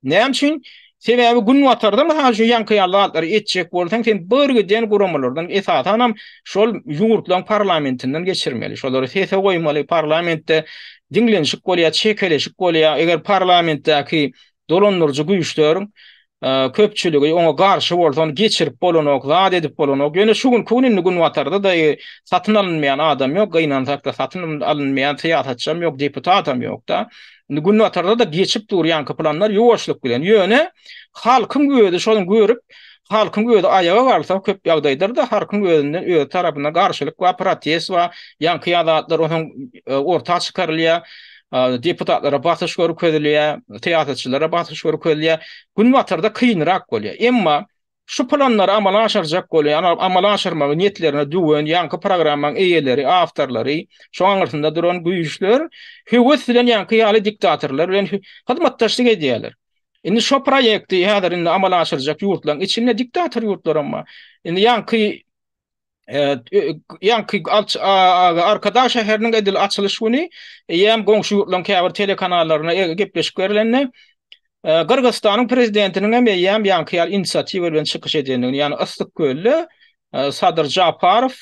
Näme üçin? Sebäbi günbatarda mysal üçin ýaňky ýaly zatlary etjek bolsaň, sen birgiden guramalardan, esasanam şol ýurtlaryň parlamentinden geçirmeli. Şolary sese goýmaly, parlamentde diňlenişik bolýar, çekeleşik bolýar. Eger parlamentdäki dolandyryjy güýçleriň köpçüligi oňa garşy bolsa, ony geçirip bolanok, zat edip bolanok. Ýöne şu günki gün indi Günbatarda-da satyn alynmaýan adam ýok, gynansak-da satyn alynmaýan syýasatçam ýok, deputatam ýok-da. Indi Günbatarda-da geçip dur ýaňky planlar ýuwaşlyk bilen. Ýöne halkyň özi şony görüp, halkyň özi aýaga galsa köp ýagdaýlarda halkyň özünden özi tarapyndan garşylyk bar, protest bar, ýaňky ýaly zatlar onsoň orta çykarylýar. Deputatlara basyş görkezilýär, syýasatçylara basyş görkezilýär. Günbatarda kynrak bolýar. Emma şu planlary amala aşyrjak bolýan, amala aşyrmagy niýetlerine düwen ýaňky programmaň eýeleri, awtorlary, şoň aňyrsynda duran güýçler höwes bilen ýaňky ýaly diktatorlar bilen hyzmatdaşlyk edýärler. Indi şo proýekti häzir indi amala aşyrjak ýurtlaryň içinde diktator ýurtlaram bar. Indi ýaňky Ýaňky Arkadag şäheriniň edil açylyş güni eýýäm goňşy ýurtlaryň käbir telekanallaryna e, gepleşik berlende Gyrgyzystanyň prezidentiniň hem eýýäm ýaňky ýaly inisiatiwa bilen çykyş edendigini, ýagny Yssyk-Kölde Sadyr Japarow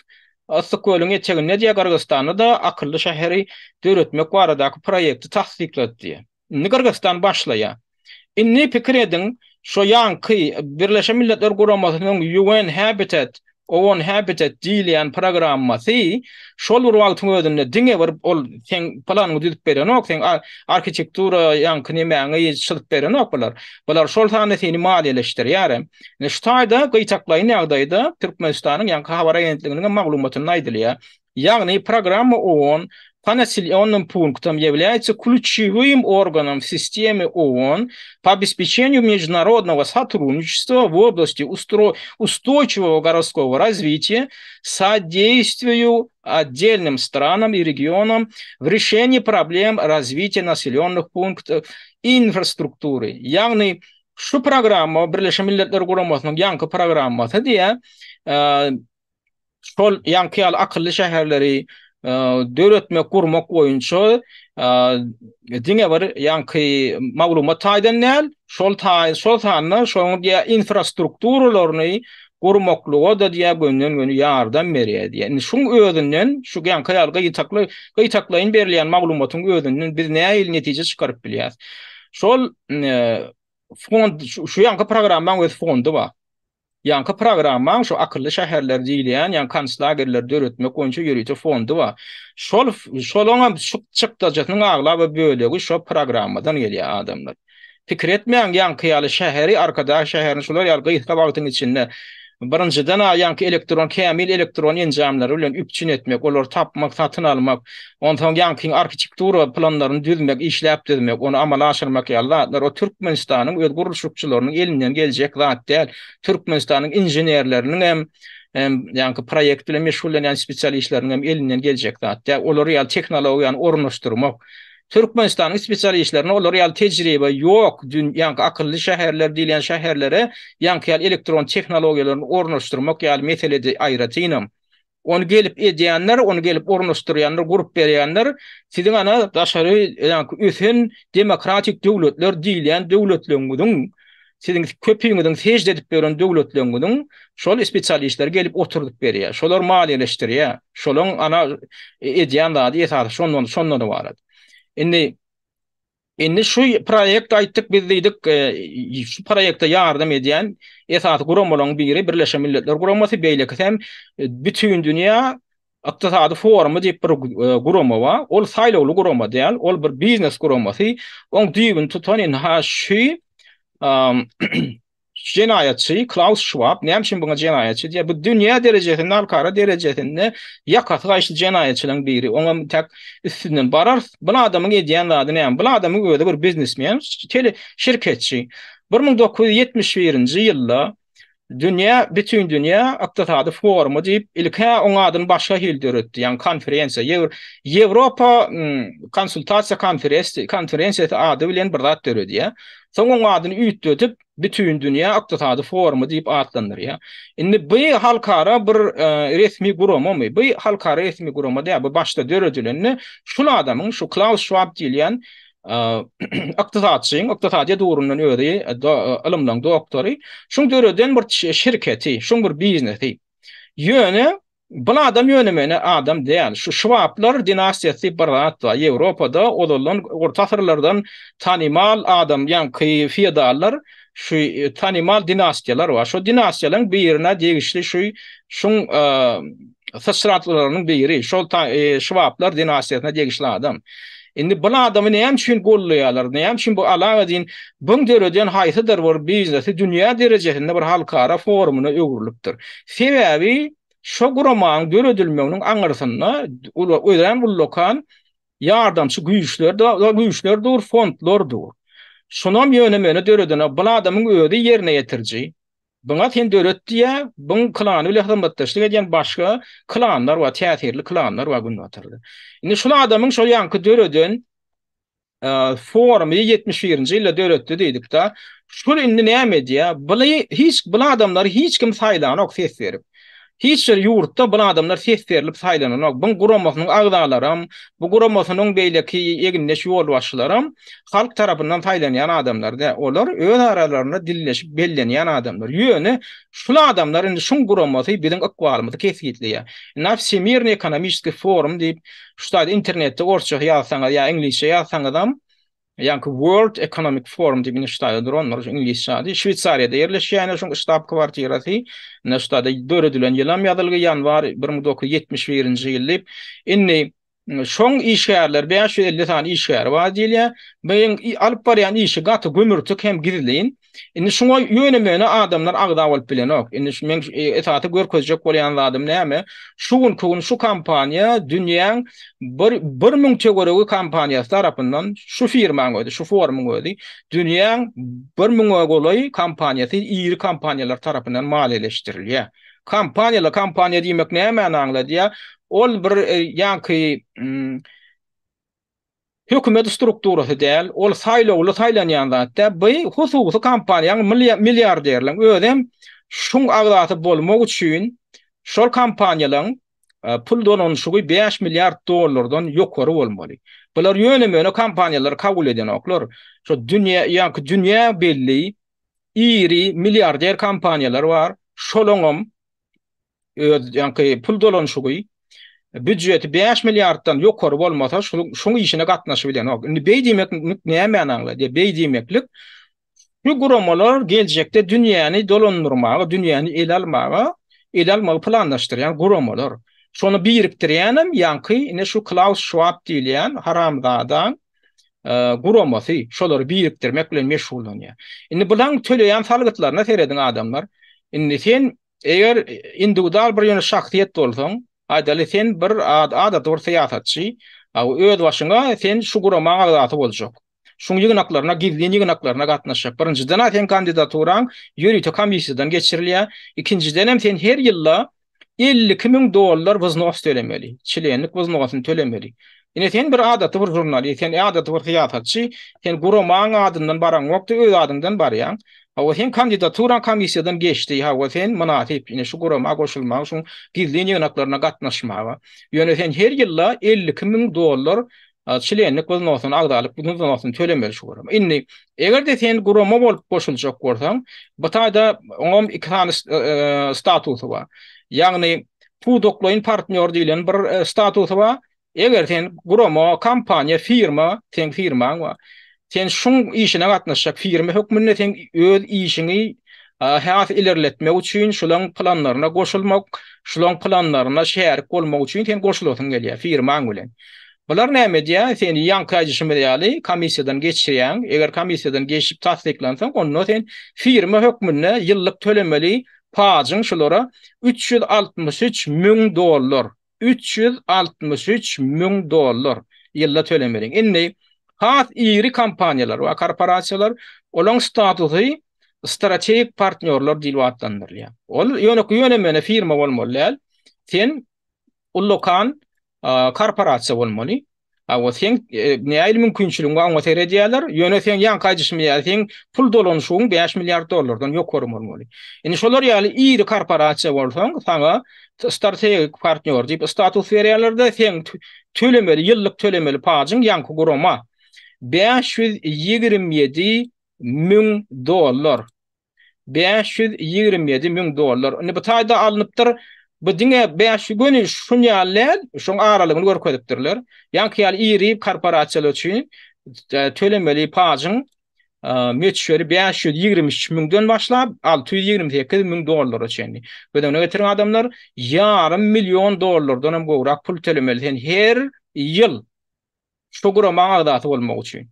Yssyk-Kölüň eteginde diýýär, Gyrgyzystanda-da akylly şäheri döretmek baradaky proýekti tassyklady diýýär. Indi Gyrgyzystan başlaýar. Indi pikir ediň, şo ýaňky Birleşen Milletler Guramasynyň UN Habitat, OON Habitat diýilýän programmasy şol bir wagtyň özünde diňe bir ol seň planyňy düzüp berenok, seň arhitektura ýaňky nemäňi çyzyp berenok bular. Bular şol sanda seni maliýeleşdirýär hem. Indi şu taýda gytaklaýyn ýagdaýda Türkmenistanyň ýaňky habar agentliginiň hem maglumatynda aýdylýar. Ýagny programma OON по населенным пунктам является ключевым органом в системе ООН по обеспечению международного сотрудничества в области устро... устойчивого городского развития, содействию отдельным странам и регионам в решении проблем развития населенных пунктов и инфраструктуры. Ýagny şu programma Birleşen Milletler Guramasynyň ýaňky programmasy diýä, Şol ýaňky ýaly akylly şäherleri döretmek, gurmak boýunça diňe bir ýaňky maglumat taýdan däl, şol taý, şol sanda şonuň diýä infrastrukturalaryny gurmaklyga-da diýä gönden-göni ýardam berýär diýä. Indi şuň özünden, şu ýaňky ýaly gyýtakly, gyýtaklaýyn berilýän maglumatyň özünden biz nähili netije çykaryp bilýäris? Şol fond, şu ýaňky programmaň öz fondy bar. Ýaňky programmaň şu akylly şäherler diýilýän, ýaňky konslagerleri döretmek boýunça ýörite fondy bar. Şol şolaňam şu çykdajysynyň aglaba bölegi şo programmadan gelýär adamlar. Pikir etmäň ýaňky ýaly şäheri Arkadag şäherini şular ýaly gysga wagtyň içinde birinjiden a ýaňky elektron kämil elektron enjamlary bilen üpjün etmek, olary tapmak, satyn almak, Onsoň ýaňkyň arhitektura planlaryny düzmek, işläp düzmek, ony amala aşyrmak ýaly zatlar o Türkmenistanyň öz gurluşykçylarynyň elinden geljek zat däl. Türkmenistanyň inženerleriniň hem, hem ýaňky proýekt bilen meşgullanýan spesialistleriniň hem elinden geljek zat däl. Olar ýaly tehnologiýany ornaşdyrmak. Türkmenistanyň spesialistlerine olar ýaly tejribe ýok. Dün ýaňky akylly şäherler diýilýän şäherlere ýaňky ýaly elektron tehnologiýalaryny ornaşdyrmak ýaly meselede aýratynam. Ony gelip edýänler, ony gelip ornaşdyrýanlar, gurup berýänler siziň ana daşary ýaňky ösen demokratik döwletler diýilýän döwletleriňiziň, siziň köpüňiziň sežde edip ýören döwletleriňiziň şol spesialistleri gelip oturdyp berýär. Şolar maliýeleşdirýär. Şolaň ana edýän zady esasy şondan şondan ybarat. Indi Indi şu proýekt aýtdyk biz diýdik, şu proýekte ýardam edýän esasy guramalaryň biri Birleşen Milletler Guramasy, beýlekisi hem Bütindünýä Ykdysady forumy diýip bir gurama bar. Ol saýlawly gurama däl, ol bir biznes guramasy. Oň düýbüni tutan ynha şu Jenaýatçy Klaus Şwab, näme üçin buňa jenaýatçy diýýär? Bu dünýä derejesinde, halkara derejesinde ýakasy gaýyşly jenaýatçylaryň biri. Oňa täk üstünden bararys. Bu adamyň edýän zady näme? Bu adamyň özi bir biznesmen, tele şirketçi. 1971-nji ýylda Dünýä, Bütindünýä ykdysady forumy diýip, ilk-ä oň adyny başga hili döretdi, ýagny konferensiýa, Ýewropa konsultasiýa konferensiýasy ady bilen bir zat döredýär. Soň oň adyny üýtgedip, Bütindünýä ykdysady forumy diýip atlandyrýar. Indi bu halkara bir resmi guramamy? Bu halkara resmi gurama däl. Bu başda döredilende şul adamyň, şu Klaus Şwab diýilýän ykdysatçyň, ykdysadyýet ugrundan özi ylymlaryň doktory, şuň döreden bir şirketi, şuň bir biznesi. Ýöne. Bu adam ýöne-möne adam däl. Şu Şwablar dinastiýasy diýip bir zat bar. Ýewropada ozaldan orta asyrlardan tanymal adam, ýaňky feodallar şu tanymal dinastiýalar bar. Şo dinastiýalaryň birine degişli şu şuň syçratlylarynyň biri, şol Şwablar dinastiýasyna degişli adam. Indi bu adamy näme üçin gollaýarlar? Näme üçin bu Alaeddin buň döreden haýsydyr bir biznesi dünýä derejesinde bir halkara forumyna öwrülipdir? Sebäbi şo guramanyň döredilmeginiň aňyrsynda örän ullakan ýardamçy güýçler güýçler dur, fondlar dur. Şonam ýöne-möne döredenok. Bu adamyň özi ýerine ýetiriji. Buňa sen döret diýýär, buň klany bilen hyzmatdaşlyk edýän başga klanlar bar, täsirli klanlar bar günbatarda. Indi şul adamyň şol ýaňky döreden forumy 71-nji ýylda döretdi diýdik-de, şul indi näme edýär? Buly hiç bul adamlary hiç kim saýlanok ses berip. Hiç bir ýurtda bul adamlar ses berlip saýlananok. Buň guramasynyň agzalaram, bu guramasynyň beýleki egindeş ýolbaşçylaram halk tarapyndan saýlanýan adamlar däl. Olar öz aralarynda dilleşip bellenýän adamlar. Ýöne şul adamlar indi şuň guramasy biziň ykbalymyzy kesgitleýär. Indi Wsemirnyý ekonomiçeskiý forum diýip şu taýda internetde orsça ýazsaňyz ýa iňlisçe ýazsaňyzam Ýaňky World Economic Forum diýip ine şu taýda durandyr, şu iňlisçe ady. Şweýsariýada ýerleşýär ine şuň ştab kwartirasy. Ine şu taýda döredilen ýylam ýazylgy ýanwar 1971-nji ýyl diýip. Indi şoň işgärleri 550 sany işgäri bar diýilýär. Beýiň alyp barýan işi gaty gümürtik hem gizlin. Indi şuňa ýöne-möne adamlar agza bolup bilenok. Indi şu meň esasy görkezjek bolýan zadym näme? Şu günki gün şu kompaniýa dünýäň bir 1000 töweregi kompaniýasy tarapyndan şu firmaň özi, şu forumyň özi dünýäň 1000-e golaý kompaniýasy iri kompaniýalar tarapyndan maliýeleşdirilýär. Kompaniýalar, kompaniýa diýmek nämäni aňladýar? Ol bir ýaňky Hökümet strukturasy däl, ol saýlawly saýlanýan zat däl. Bu hususy kompaniýaň milliarderleň özem şuň agzasy bolmak üçin şol kompaniýalaň pul dolanyşygy 5 milliard dollardan ýokary bolmaly. Bular ýöne-möne kompaniýalary kabul edenoklar. Şo dünýä, ýaňky dünýä belli iri milliarder kompaniýalar bar. Şolaňam öz ýaňky pul dolanyşygy býujeti 5 milliarddan ýokary bolmasa, şuň işine gatnaşyp bilenok. Indi beý diýmeklik nämäni aňladýar? Beý diýmeklik şu guramalar geljekde dünýäni dolandyrmaga, dünýäni ele almaga, ele almagy planlaşdyrýan guramalar. Şony birikdirýänem ýaňky ine şu Klaus Şwab diýilýän haramzadaň guramasy şolary birikdirmek bilen meşgullanýar. Indi bulaň töleýän salgytlaryna serediň adamlar. Indi sen Eger indiwidual bir ýöne şahsyýet bolsaň, aýdaly sen bir adaty bir syýasatçy, öz başyňa sen şu guramaň agzasy boljak. Şuň ýygnaklaryna, gizlin ýygnaklaryna gatnaşjak. Birinjiden-ä seň kandidaturaň ýörite komissiýadan geçirilýär. Ikinjidenem sen her ýylda 52 müň dollar wznos tölemeli. Çlenlik wznosyny tölemeli. Ine sen bir adaty bir žurnalist, sen adaty bir syýasatçy, sen guramaň adyndan baraňokda öz adyňdan barýaň. Hawa seň kandidaturaň komissiýadan geçdi, hawa sen mynasyp ine şu gurama goşulmaga, şuň gizlin ýygnaklaryna gatnaşmaga. Ýöne sen her ýylda 52 müň dollar çlenlik wznosyny, agzalyk wznosyny tölemeli şu gurama. Indi eger-de sen gurama bolup goşuljak bolsaň, bu taýda oňam iki sany statusy bar. Ýagny pudaklaýyn partnýor diýlen bir statusy bar. Eger sen gurama, kompaniýa, firma, seň firmaň bar. Sen şuň işine gatnaşjak firma hökmünde sen öz işiňi has ilerletmek üçin şulaň planlaryna goşulmak, şulaň planlaryna şärik bolmak üçin sen goşulasyň gelýär firmaň bilen. Bular näme edýär? Seni ýaňky aýdyşymyz ýaly komissiýadan geçirýäň. Eger komissiýadan geçip tassyklansaň, onda sen firma hökmünde ýyllyk tölemeli pajyň şulara 363 müň dollar. 363 müň dollar ýylda tölemeliň. Indi has iri kompaniýalar we korporasiýalar olaň statusy strategik partnýorlar diýlip atlandyrylýar. Ol ýöne ýöne-möne firma bolmaly däl. Sen ullakan korporasiýa bolmaly. Hawa, seň nähili mümkinçiligiň bar, oňa seredýärler. Ýöne seň ýaňky aýdyşym ýaly, seň pul dolanyşygyň 5 milliard dollardan ýokary bolmaly. Indi şolar ýaly iri korporasiýa bolsaň, saňa strategik partnýor diýip status berýärler-de, seň tölemeli, ýyllyk tölemeli pajyň ýaňky gurama 527 müň dollar. 527 müň dollar. Indi bu taýda alnypdyr. Bu diňe 5 göni şun ýaly däl, şoň aralygyny görkezipdirler. Ýaňky ýaly iri korporasiýalar üçin e, tölemeli pajyň e, möçberi 523 müňden başlap 628 müň dollara çenli. Göz öňüne getiriň adamlar, ýarym million dollardan hem gowrak pul tölemeli sen her ýyl. Şu guramaň agzasy bolmak üçin.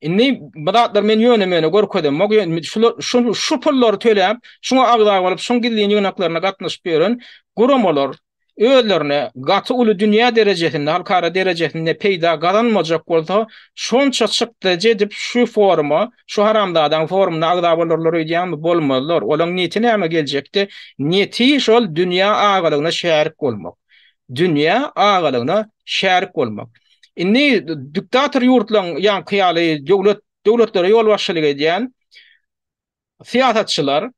Indi bu zatlar men ýöne-möne görkezemok. Ýöne şular şu şu pullary töläp, şuňa agza bolup, şuň gizlin ýygnaklaryna gatnaşyp ýören guramalar özlerine gaty uly dünýä derejesinde, halkara derejesinde peýda gazanmajak bolsa, şonça çykdajy edip şu foruma, şu haramzadaň forumyna agza bolarlar öýdýäňmi? Bolmazlar. Olaň niýeti näme geljekde? Niýeti şol dünýä agalygyna şärik bolmak. Dünýä agalygyna şärik bolmak. Indi diktator ýurtlaryň ýaňky ýaly döwlet döwletlere ýolbaşçylyk edýän syýasatçylar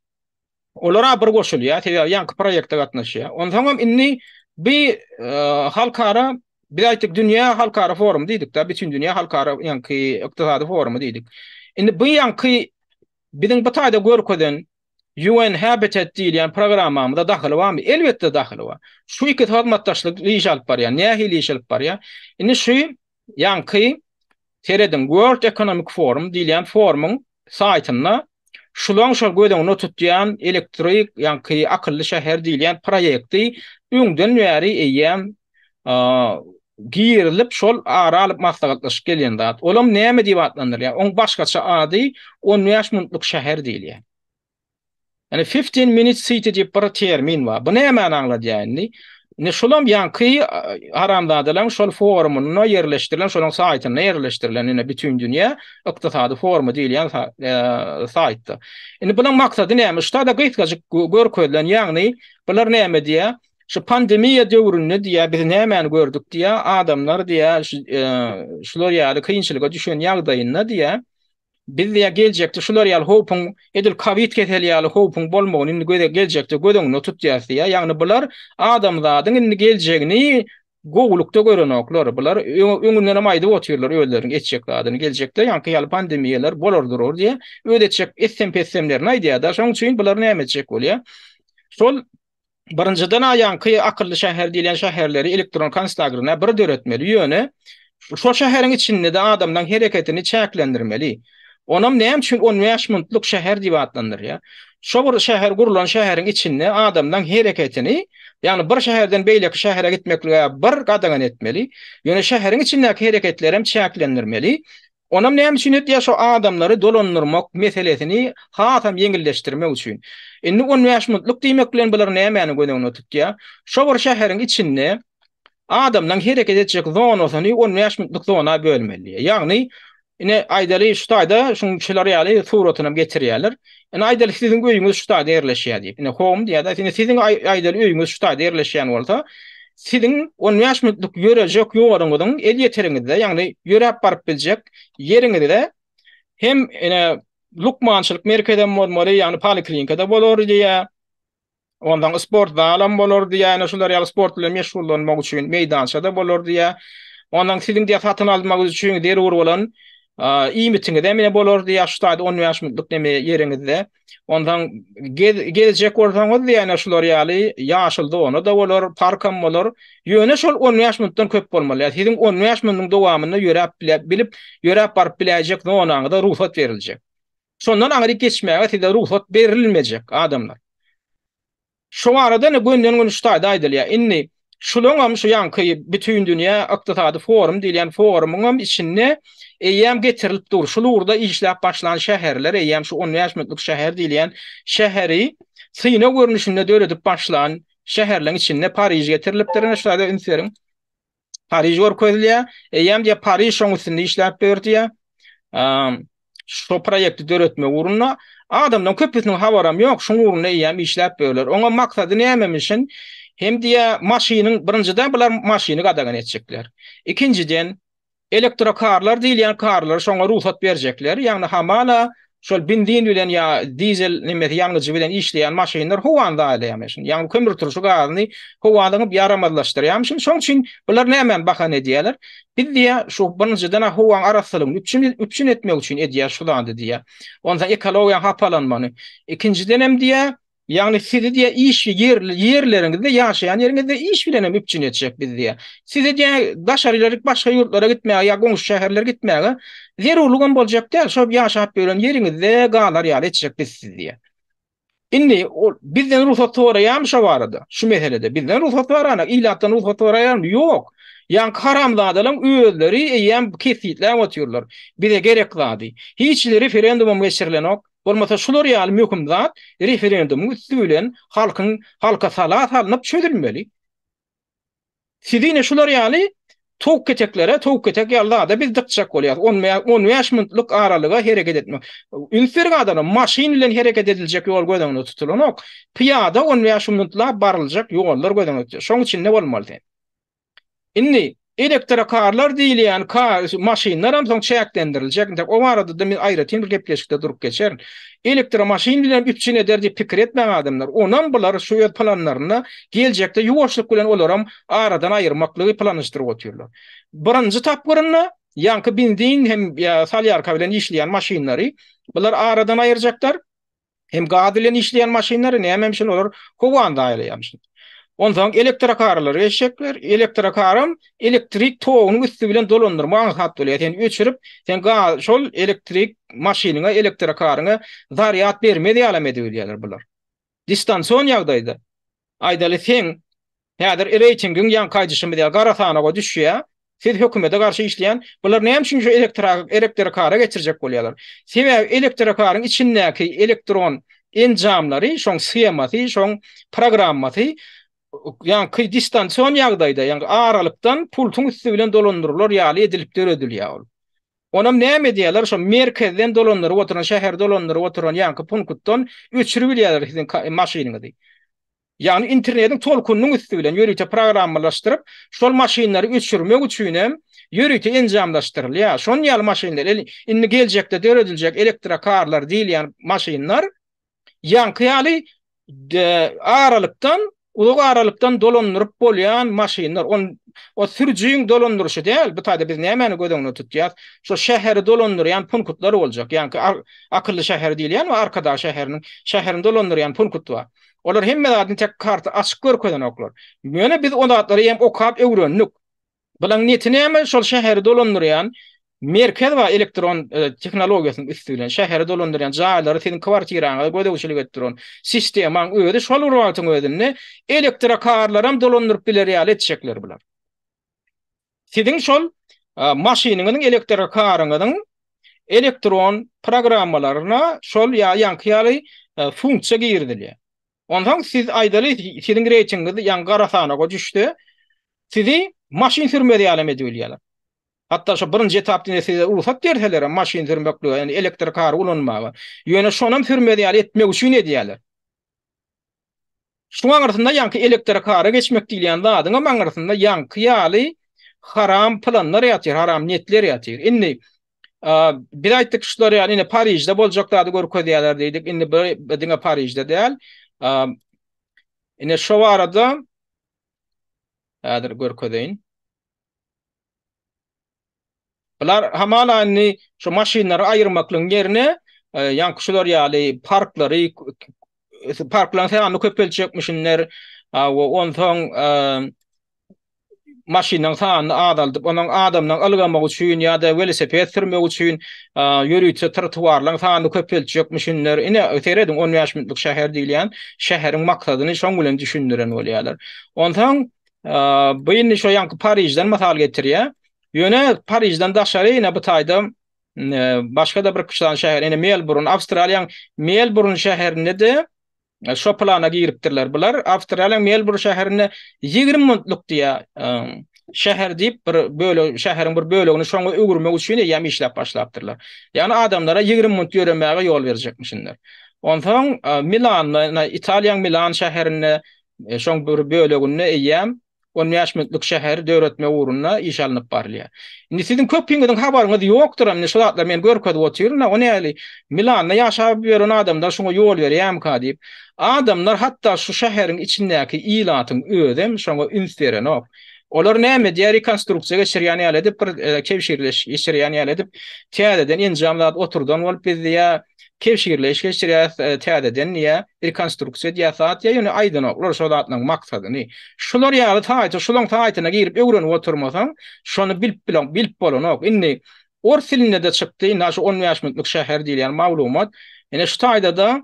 olara bir goşulýar, sebäbi ýaňky proýekte gatnaşýar. Onsoňam indi bi e, halkara biz aýtdyk dünýä halkara forumy diýdik-de, bütin dünýä halkara ýaňky ykdysady forumy diýdik. Indi bu ýaňky biziň bu taýda görkezen UN Habitat diýilýän programmamyza dahyly barmy? Elbetde dahyly bar. Şu ikisi hyzmatdaşlyk iş alyp barýar. Nähili iş alyp barýar? Indi şu ýaňky serediň World Economic Forum diýilýän forumyň saýtynda şulaň şol göz öňünde tutýan elektrik ýaňky akylly şäher diýilýän proýekti öňden bäri eýýäm girilip şol ara alyp maslahatlaşyp gelýän zat. Olam näme diýip atlandyrylýar? Oň başgaça ady 15 minutlyk şäher diýilýär. Ýani 15 minute city diýip bir termin bar. Bu nämäni aňladýar indi? Indi şolam ýaňky haramzadalaryň şol forumynda ýerleşdirilen, şolaryň saýtynda ýerleşdirilen ine bütin dünýä ykdysady forumy diýilýän saýtda. Indi bularyň maksady näme? Şuda gysgajyk görkezilen, ýagny bular näme diýýär? Şu pandemiýa döwründe diýýär, biz nämäni gördük diýýär, adamlar diýýär, şu e, şular ýaly kynçylyga düşen ýagdaýynda diýýär, biz diýýär geljekde şular ýaly howpuň edil kowid keseli ýaly howpuň bolmagyny indi göze geljekde göz öňünde tutýarys diýýär. Ýagny bular adamzadyň indi geljegini gowulykda görenoklar. Bular öňünden hem aýdyp otyrlar özleriniň etjek zadyny. Geljekde ýaňky ýaly pandemiýalar bolar durar diýýär. Öz etjek etsem-pessemlerini aýdýar-da. Şonuň üçin bular näme etjek bolýar? Şol Birinjiden aýanky akylly şäher diýlen şäherleri elektron konslagerine bir döretmeli. Ýöne şol şäheriň içinde-de adamlaryň hereketini çäklendirmeli. Onam näme üçin 15 minutlyk şäher diýip atlandyrýar? Şo bir şäher gurlan şäheriň içinde adamlaryň hereketini, ýagny bir şäherden beýleki şähere gitmeklige bir gadagan etmeli. Ýöne şäheriň içindäki hereketlerem çäklendirmeli. Onam näme üçin edýär şo adamlary dolandyrmak meselesini hasam ýeňilleşdirmek üçin. Indi 15 minutlyk diýmek bilen bular nämäni göz öňünde tutýar? Şo bir şäheriň içinde adamlaryň hereket etjek zonasyny 15 minutlyk zona bölmeli diýýär. Ýagny ine aýdaly şu taýda şuň şular ýaly suratyny hem getirýärler. Ine aýdaly siziň öýüňiz şu taýda ýerleşýär diýip. Ine home diýýär-de, ine siziň aýdaly öýüňiz şu taýda ýerleşýän bolsa, Siziň 15 minutlyk ýörejek ýoluňyzyň elýeteriňizde, ýagny ýöräp baryp biljek ýeriňizde hem ine lukmançylyk merkezem bolmaly, ýagny poliklinika-da bolar diýýär. Ondan sport zalam bolar diýýär, ine şular ýaly sport bilen meşgullanmak üçin meýdança-da bolar diýýär. Ondan siziň diýýär satyn almak üçin zerur bolan iýmitiňiz hem ine bolar diýýär, şu taýda 15 minutlyk neme ýeriňizde. Onsoň gez, gezjek bolsaňyz diýýän şular ýaly ýaşyl zona-da bolar, parkam bolar. Ýöne şol 15 minutdan köp bolmaly. Ýa siziň 15 minutyň dowamynda ýöräp bilip, ýöräp baryp biläýjek zonaňyza rugsat beriljek. Şondan aňryk geçmäge size rugsat berilmejek adamlar. Şu barada ine gönden-göni şu taýda aýdylýar. Indi şulaňam şu ýaňky Bütindünýä ykdysady forum diýilýän forumyňam içinde eýýäm getirilip dur. Şul ugurda işläp başlan şäherler eýýäm şu 15 minutlyk şäher diýilýän şäheri synag görnüşinde döredip başlan şäherleň içinde Pariž getirilipdir. Ine şu taýda üns beriň. Pariž görkezilýär. Eýýäm diýýär Pariž şoň üstünde işläp ber diýýär. Şo proýekti döretmek ugrunda adamlaryň köpüsiniň habaram ýok, şoň ugrunda eýýäm işläp ýörler. Oňa maksady nämemişin? Hem diýýär maşynyň birinjiden bular maşyny gadagan etjekler. Ikinjiden Elektrokarlar diýilýän karlar şoňa rugsat berjekler, ýagny hamala şol benzin bilen ýa dizel nemesi ýangyjy bilen işleýän maşynlar howany zaýalaýarmyşyn. Ýagny kömürturşy gazyny howa zyňyp ýaramazlaşdyrýarmyşyn. Şoň üçin bular nämäni bahana edýärler? Biz diýýär, şu birinjiden-ä howaň arassalygyny üpjün üpjün etmek üçin edýäs şu zady diýýär. Onsoň ekologiýanyň hapalanmagyny. Ikinjidenem diýýär, Ýagny sizi diýýär iş ýerli ýerleriňizde ýaşaýan ýeriňizde iş bilen hem üpjün etjek biz diýýär. Size diýýär daşary ýerlik başga ýurtlara gitmäge ýa goňşy şäherlere gitmäge zerurlygam boljak däl. Şo ýaşap ýören ýeriňizde galar ýaly etjek biz sizi diýýär. Indi ol bizden rugsat soraýarmy şo barada? Şu meselede bizden rugsat soranak, ilatdan rugsat soraýarmy? Ýok. Ýaňky haramzadalaň özleri eýýäm kesgitläp otyrlar. Bize gerek zady. Hiç hili referendumam geçirilenok. Bolmasa şular ýaly möhüm zat referendumyň üsti bilen halkyň halka sala salnyp çözülmeli. Sizi ine şular ýaly towuk keteklere, towuk ketek ýaly zada biz dykjak bolýas. 15 minutlyk aralyga hereket etmek. Üns beriň adamlar, maşyn bilen hereket ediljek ýol göz öňünde tutulanok. Pyýada 15 minutlap baryljak ýollar göz öňünde tutulýar. Şoň içinde bolmaly sen. Indi elektrokarlar diýilýän kar maşynlaram soň çäklendiriljek. Entek o barada-da men aýratyn bir gepleşikde durup geçerin. Elektromaşyn bilen üpjün eder diýip pikir etmäň adamlar. Onam bular şu öz planlarynda geljekde ýuwaşlyk bilen olaram aradan aýyrmaklygy planlaşdyryp otyrlar. Birinji tapgyrynda ýaňky benzin hem solýarka bilen işleýän maşynlary bular aradan aýyrjaklar. Hem gaz bilen işleýän maşynlary nämemişin olar howany zaýalaýarmyşyn. Onsoň elektrokarlara geçjekler. Elektrokaram elektrik togunyň üsti bilen dolandyrmak aňsat bolýar. Sen öçürip, sen gaz şol elektrik maşynyňa, elektrokaryňa zarýad bermez ýalam edip bilýärler bular. Distansion ýagdaýda. Aýdaly seň häzir reýtingiň ýaňky aýdyşymyz ýaly gara sanawa düşýär. Siz hökümete garşy işleýän bular näme üçin şu elektrokara geçirjek bolýarlar? Sebäbi elektrokaryň içindäki elektron enjamlary, şoň shemasy, şoň programmasy ýaňky distansion ýagdaýda, ýagny aralykdan pultuň üsti bilen dolandyrylar ýaly edilip döredilýär ol. Onam näme edýärler, şo merkezden dolandyryp oturan, şäheri dolandyryp oturan ýaňky punktdan öçürip bilýärler siziň maşynyňyzy. Ýagny internetiň tolkunynyň üsti bilen ýörite programmalaşdyryp, şol maşynlary öçürmek üçin hem ýörite enjamlaşdyrylýar. Şonuň ýaly maşynlar, indi geljekde dörediljek elektrokarlar diýilýän maşynlar ýaňky ýaly aralykdan, uzak aralykdan dolandyryp bolýan maşynlar. On o sürüjiň dolandyryşy däl, bu taýda biz nämäni göz öňünde tutýas? Şo şäheri dolandyrýan punktlar boljak. Ýaňky akylly şäher diýilýän we Arkadag şäheriniň şäherini dolandyrýan punkt bar. Olar hemme zadyny tek karta açyk görkezenoklar. Ýöne biz o zatlary hem okap öwrendik. Bulaň neti näme? Şol şäheri dolandyrýan merkez bar elektron tehnologiýasynyň üsti bilen şäheri dolandyrýan jaýlary siziň kwartiraňyza gözegçilik edip duran sistemaň özi şol bir wagtyň özünde elektrokarlaram dolandyryp biler ýaly etjekler bular. Siziň şol maşynyňyzyň elektrokaryňyzyň elektron programmalaryna şol ýa ýaňky ýaly funksiýa girizilýär. Onsoň siz aýdaly siziň reýtingiňiz ýaňy gara sanawa düşse, sizi maşyn sürmez ýaly hem edip bilýärler. Hatda şo birinji etapda ine size rugsat berseler hem maşyn sürmeklige, ýagny elektrokary ulanmaga. Ýöne şonam sürmez ýaly etmek üçin edýärler. Şuň aňyrsynda ýaňky elektrokara geçmek diýilýän zadyňam aňyrsynda ýaňky ýaly haram planlar ýatyr, haram niýetler ýatyr. Indi biz aýtdyk şular ýaly indi Parižde boljak zady görkezýärler diýdik. Indi bu diňe Parižde däl. Ine şo barada häzir görkezeýin. Bular hamala indi şu maşynlary aýyrmaklygyň ýerine ýaňky şular ýaly parklary parklaryň sanyny köpeltjekmişinler we onsoň maşynyň sanyny azaldyp, onuň adamlaryň ylgamagy üçin ýa-da welosiped sürmek üçin ýörite trotuarlaryň sanyny köpeltjekmişinler. Ine, serediň, 15 minutlyk şäher diýilýän şäheriň maksadyny şoň bilen düşündiren bolýarlar. Onsoň bu indi şo ýaňky Parižden mysal getirýär. Ýöne Parižden daşary ine bu taýda başga-da bir sany şäher, ine Melburn, Awstraliýanyň Melburn şäherinde-de şo plana giripdirler bular. Awstraliýanyň Melburn şäherinde 20 minutlyk diýýär şäher diýip bir bölek şäheriň bir bölegini şoňa öwürmek üçin eýýäm işläp başlapdyrlar. Ýagny adamlara 20 minut ýöremäge ýol berjekmişinler. Onsoň Milanda, Italiýanyň Milan şäherinde şoň bir böleginde eýýäm 15 minutlyk şäheri döretmek ugrunda iş alnyp barylýar. Indi siziň köpüňiziň habaryňyz ýokdur, indi şu zatlary men görkezip otyryn-da, o näli Milanda ýaşap ýören adamlar şuňa ýol berýärmika diýip. Adamlar hatda şu şäheriň içindäki ilatyň özem şoňa üns berenok. Olar näme edýär? Rekonstruksiýa geçirýän ýaly edip, bir kebşirleş geçirýän ýaly edip, täzeden enjam zat oturdan bolup biz diýýär, kebşirleýiş geçirýäs täzeden diýýär, rekonstruksiýa edýäs zat diýýär, ýöne aýdanoklar şo zatlaryň maksadyny. Şular ýaly saýta, şulaň saýtyna girip öwrenip oturmasaň, şony bilip bilen, bilip bolanok. Indi ors dilinde-de çykdy, indi şu 15 minutlyk şäher diýilýän maglumat. Ine şu taýda-da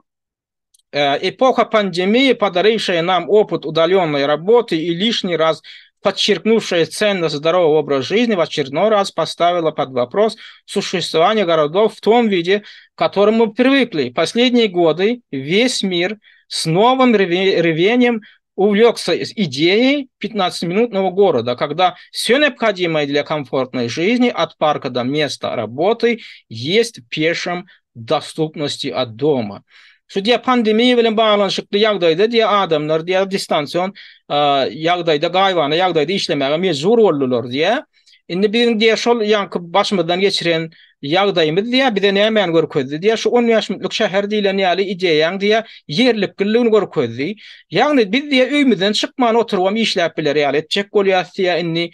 Эпоха пандемии, подарившая нам опыт удаленной работы и лишний раз подчеркнувшая ценность здорового образа жизни, в очередной раз поставила под вопрос существование городов в том виде, к которому мы привыкли. Последние годы весь мир с новым рвением увлекся идеей 15-минутного города, когда все необходимое для комфортной жизни от парка до места работы есть в пешем доступности от дома. Şu diýýär pandemiýa bilen baglanyşykly ýagdaýda diýýär adamlar diýýär distansion ýagdaýda gaýybana ýagdaýda işlemäge mejbur boldular diýýär. Indi biziň diýýär şol ýaňky başymyzdan geçiren ýagdaýymyz diýýär bize nämäni görkezdi diýýär şu 15 minutlyk şäher diýlen ýaly ideýaň diýýär ýerlikliligini görkezdi. Ýagny biz diýýär öýümizden çykman oturybam işläp biler ýaly etjek bolýas diýýär indi.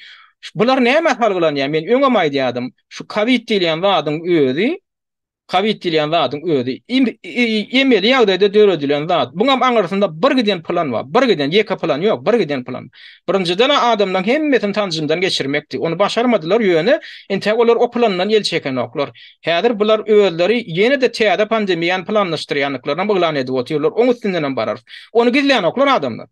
Bular nämä salgylanýar men öňem aýdýardym şu kowid diýilýän zadyň özi Kowid diýilýän zadyň özi emeli ýagdaýda döredilen zat. Buňam aňyrsynda bir giden plan bar. Bir giden, ýeke plan ýok, bir giden plan. Birinjiden-ä adamlaryň hemmesini sanjymdan geçirmekdi. Ony başarmadylar, ýöne entäk olar o plandan el çekenoklar. Häzir bular özleri ýene-de täze pandemiýany planlaşdyrýandyklaryny yglan edip otyrlar. Oň üstündenem bararys. Ony gizlänoklar adamlar.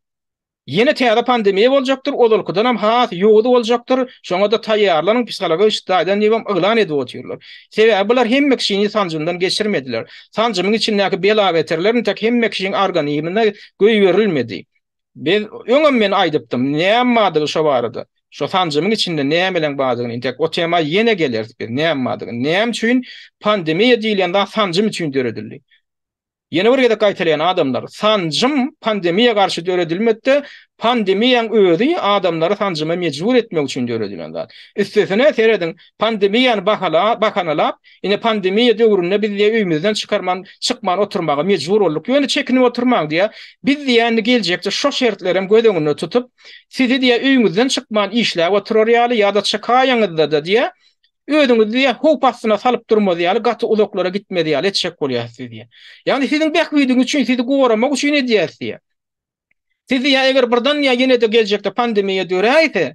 Ýene täze pandemiýa boljakdyr, ozalkydanam has ýowuz boljakdyr, şoňa-da taýýarlanyň psihologik taýdan diýibem yglan edip otyrlar. Sebäbi bular hemme kişini sanjymdan geçirmediler. Sanjymyň içindäki bela-beterler intek hemme kişiň organizmine goýberilmedi. Biz öňem men aýdypdym, näme bardygy şo barada. Şo sanjymyň içinde nämeleň bardygyny intek o tema ýene geleris biz, näme bardygyny. Näme üçin pandemiýa diýilýän zat sanjym üçin döredildi. Ýene bir gezek gaýtalaýan adamlar, sanjym pandemiýa garşy döredilmedi-de, pandemiýaň özi adamlary sanjyma mejbur etmek üçin döredilen zat. Üstesine, serediň, pandemiýany bahanalap, ine pandemiýa döwründe biz diýýär öýümizden çykarman, çykman oturmaga mejbur bolduk. Ýöne çekinip oturmaň diýýär. Biz diýýär indi geljekde şo şertlerem göz öňünde tutup, sizi diýýär öýüňizden çykman işläp oturar ýaly ýa-da çykaýaňyzda-da diýýär, Özüňizi diýýär, howp astyna salyp durmaz ýaly, gaty uzaklara gitmez ýaly etjek bolýarys sizi diýýär. Ýagny siziň bähbidiňiz üçin, sizi goramak üçin edýäris diýýär. Siz diýýär, eger birden diýýär, ýene-de geljekde pandemiýa döräýse,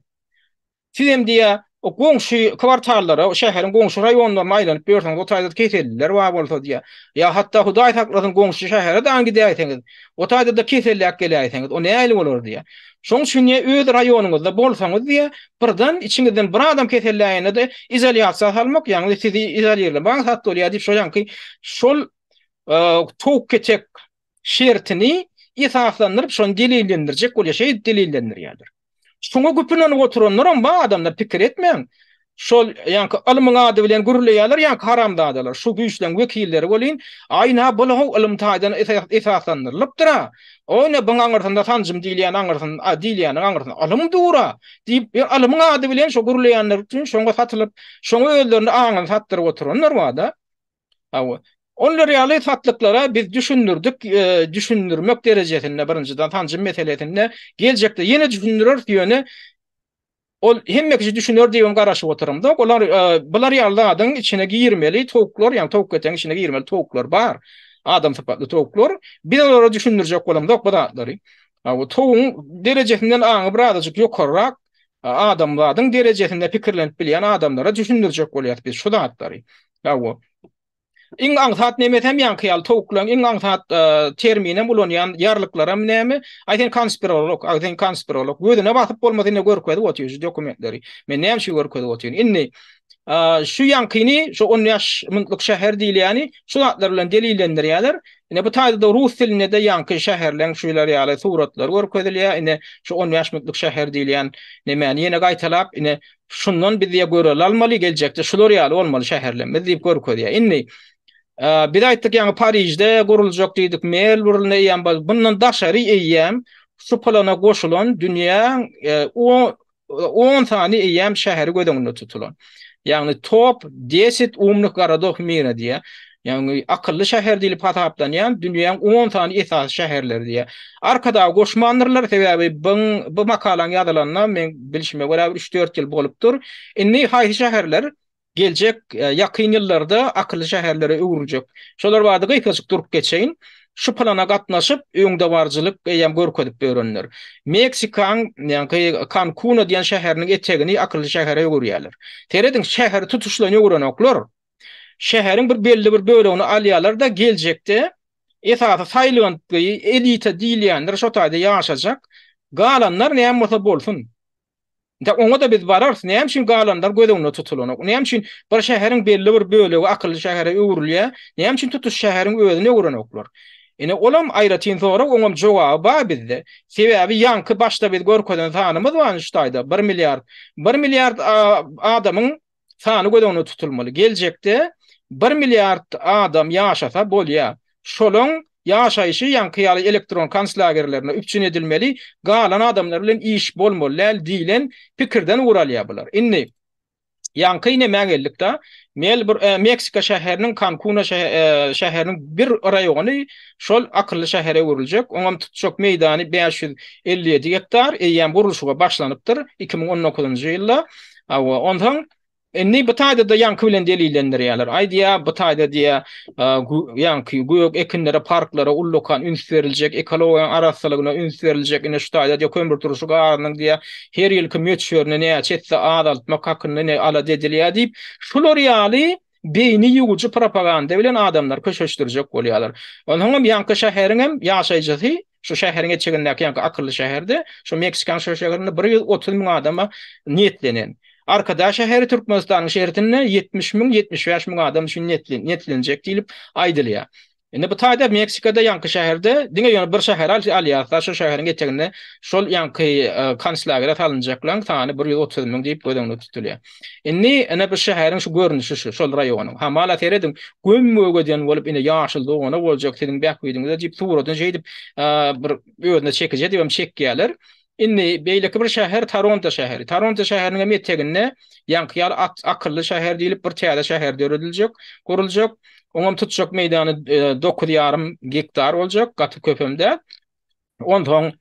siz hem diýýär, goňşy kwartallara, şäheriň goňşy raýonlaryna aýlanyp ýörseňiz, o taýda keselliler bar bolsa diýýär. Ýa hatda Hudaý saklasyn goňşy şähere dagy gidäýseňiz, o taýda-da keselläp geläýseňiz, o nähili bolar diýýär. Şoň üçin diýýär, öz raýonyňyzda bolsaňyz diýýär, birden içiňizden bir adam keselläýende-de izolýasiýa salmak, ýagny sizi izolirlemek aňsat bolýar diýip, şo ýaňky şol towuk ketek şertini esaslandyryp, şony delillendirjek bolýar, şeýdip delillendirýärler. Şoňa güpünenip oturanlaram bar adamlar, pikir etmäň. Şol ýaňky ylmyň ady bilen gürleýärler ýaňky haramzadalar, şu güýçleň wekilleri welin, aý-na bul-how ylym taýdan esaslandyrylypdyr-a, o-ne buň aňyrsynda sanjym diýilýän aňyrsyn, diýilýäniň aňyrsynda ylym dur-a, diýip, ylmyň ady bilen şo gürleýänler üçin şoňa satylyp, şoňa özlerini aňyny satdyryp oturanlar bar-da. Hawa. Olar ýaly satlyklara biz düşündirdik, düşündirmek derejesinde birinjiden sanjym meselesinde geljekde ýene düşündireris, ýöne Ol hemme kişi düşüner diýibem garaşyp oturamzok. Olar bular ýaly zadyň içine girmeli towuklar, ýagny towuk etegiň içine girmeli towuklar bar. Adam sypatly towuklar. Biz olara düşündirjek bolamzok bu zatlary. Bu towugyň derejesinden aňy birazajyk ýokarrak adamzadyň derejesinde pikirlenip bilýän adamlara düşündirjek bolýas biz şu zatlary. Hawa. Iň aňsat nemesem ýaňky ýaly towuklaryň iň aňsat terminem ulanýan ýarlyklaram näme? Aý sen konspirolog, aý sen konspirolog. Gözüne basyp bolmasa indi görkezip otyr şu dokumentleri. Men näme üçin görkezip otyryn? Indi şu ýaňkyny, şu 15 minutlyk şäher diýilýäni şu zatlar bilen delillendirýärler. Ine bu taýda-da rus dilinde-de ýaňky şäherleň şular ýaly suratlary görkezilýär. Ine şu 15 minutlyk şäher diýilýän nemäni ýene gaýtalap, ine Şundan biz diýe görelde almaly, geljekde şular ýaly bolmaly şäherlerimiz diýip görkezýär. Indi biz aýtdyk ýaňy Parižde guruljak diýdik, Melburnda eýýäm bundan daşary eýýäm şu plana goşulan dünýäň 10 sany eýýäm şäheri göz öňünde tutulan. Ýagny top 10 umnych gorodov mira diýýär. Ýagny akylly şäher diýlip hasaplanýan dünýäň on sany esasy şäherleri diýýär. Arkadagy goşmandyrlar, sebäbi byň bu makalaň ýazylanyna meň bilşime görä bir üç-dört ýyl bolupdyr. Indi haýsy şäherler geljek ýakyn ýyllarda akylly şäherlere öwrüljek? Şolar barada gysgajyk durup geçeýin. Şu plana gatnaşyp, öňdebaryjylyk eýýäm görkezip ýörenler. Meksikaň ýaňky Kankuna diýen şäheriniň etegini akylly şähere öwürýärler. Serediň, şäheri tutuşlaýyn öwrenoklar. Şäheriň bir belli bir bölegini alýarlar-da, geljekde esasy saýlantgy elita diýilýänler şo taýda ýaşajak, galanlar näme bolsa bolsun. Indi oňa-da biz bararys. Näme üçin galanlar göz öňünde tutulanok? Näme üçin bir şäheriň belli bir bölegi akylly şähere öwrülýär? Näme üçin tutuş şäheriň özüni öwrenoklar? Ine, olam aýratyn sorag, oňam jogaby bar bizde. Sebäbi ýaňky başda biz görkezen sanymyz bar şu taýda, bir milliard. Bir milliard adamyň sany göz öňünde tutulmaly. Geljekde bir milliard adam ýaşasa bolýar. Şolaň ýaşaýşy ýaňky ýaly elektron konslagerlerinde üpjün edilmeli, galan adamlar bilen iş bolmaly däl diýlen pikirden ugur alýar bular. Indi ýaňky nämä geldik-da, Melbur Meksika şäheriniň Kankuna şäheriniň bir raýony şol akylly şähere öwrüljek. Oňam tutjak meýdany 557 gektar, eýýäm gurluşyga başlanypdyr 2019-njy ýylda. Hawa, onsoň indi bu taýda-da ýaňky bilen delillendirýärler. Aýdýar, bu taýda diýýär, ýaňky gök ekinlere, parklara ullakan üns beriljek, ekologiýanyň arassalygyna üns beriljek, ine şu taýda diýýär, kömürturşy gazynyň diýýär, her ýylky möçberini näçe etse azaltmak hakynda ine alada edilýär diýip, şular ýaly beýni ýuwujy propaganda bilen adamlary köşeşdirjek bolýarlar. Onsoňam ýaňky şäheriňem ýaşaýjysy Şu şäheriň etegindäki ýaňky akylly şäherde, şu Meksikanyň şol şäherinde 130 müň adama niýetlenen. Arkadag şäheri Türkmenistanyň şertinde 70 müň, 75 müň adam üçin niýetlenjek diýlip aýdylýar. Indi bu taýda Meksikada ýaňky şäherde diňe ýöne bir şäheri alýarys-da, şol şäheriň eteginde şol ýaňky konslagere salynjaklaryň sany 130 müň diýip göz öňünde tutulýar. Indi ine bu şäheriň şu görnüşi şu, şol raýonyň. Hamala serediň, göm-gök eden bolup ine ýaşyl zona boljak siziň bähbidiňize diýip suratyny şeýdip bir özüne çekiji edibem çekýärler. Indi beýleki bir şäher Toronto şäheri. Toronto şäheriniň hem eteginde ýaňky ýaly akylly şäher diýlip bir täze şäher dörediljek, guruljak. Oňam tutjak meýdany 9,5 gektar boljak, gaty köpem däl. Onsoň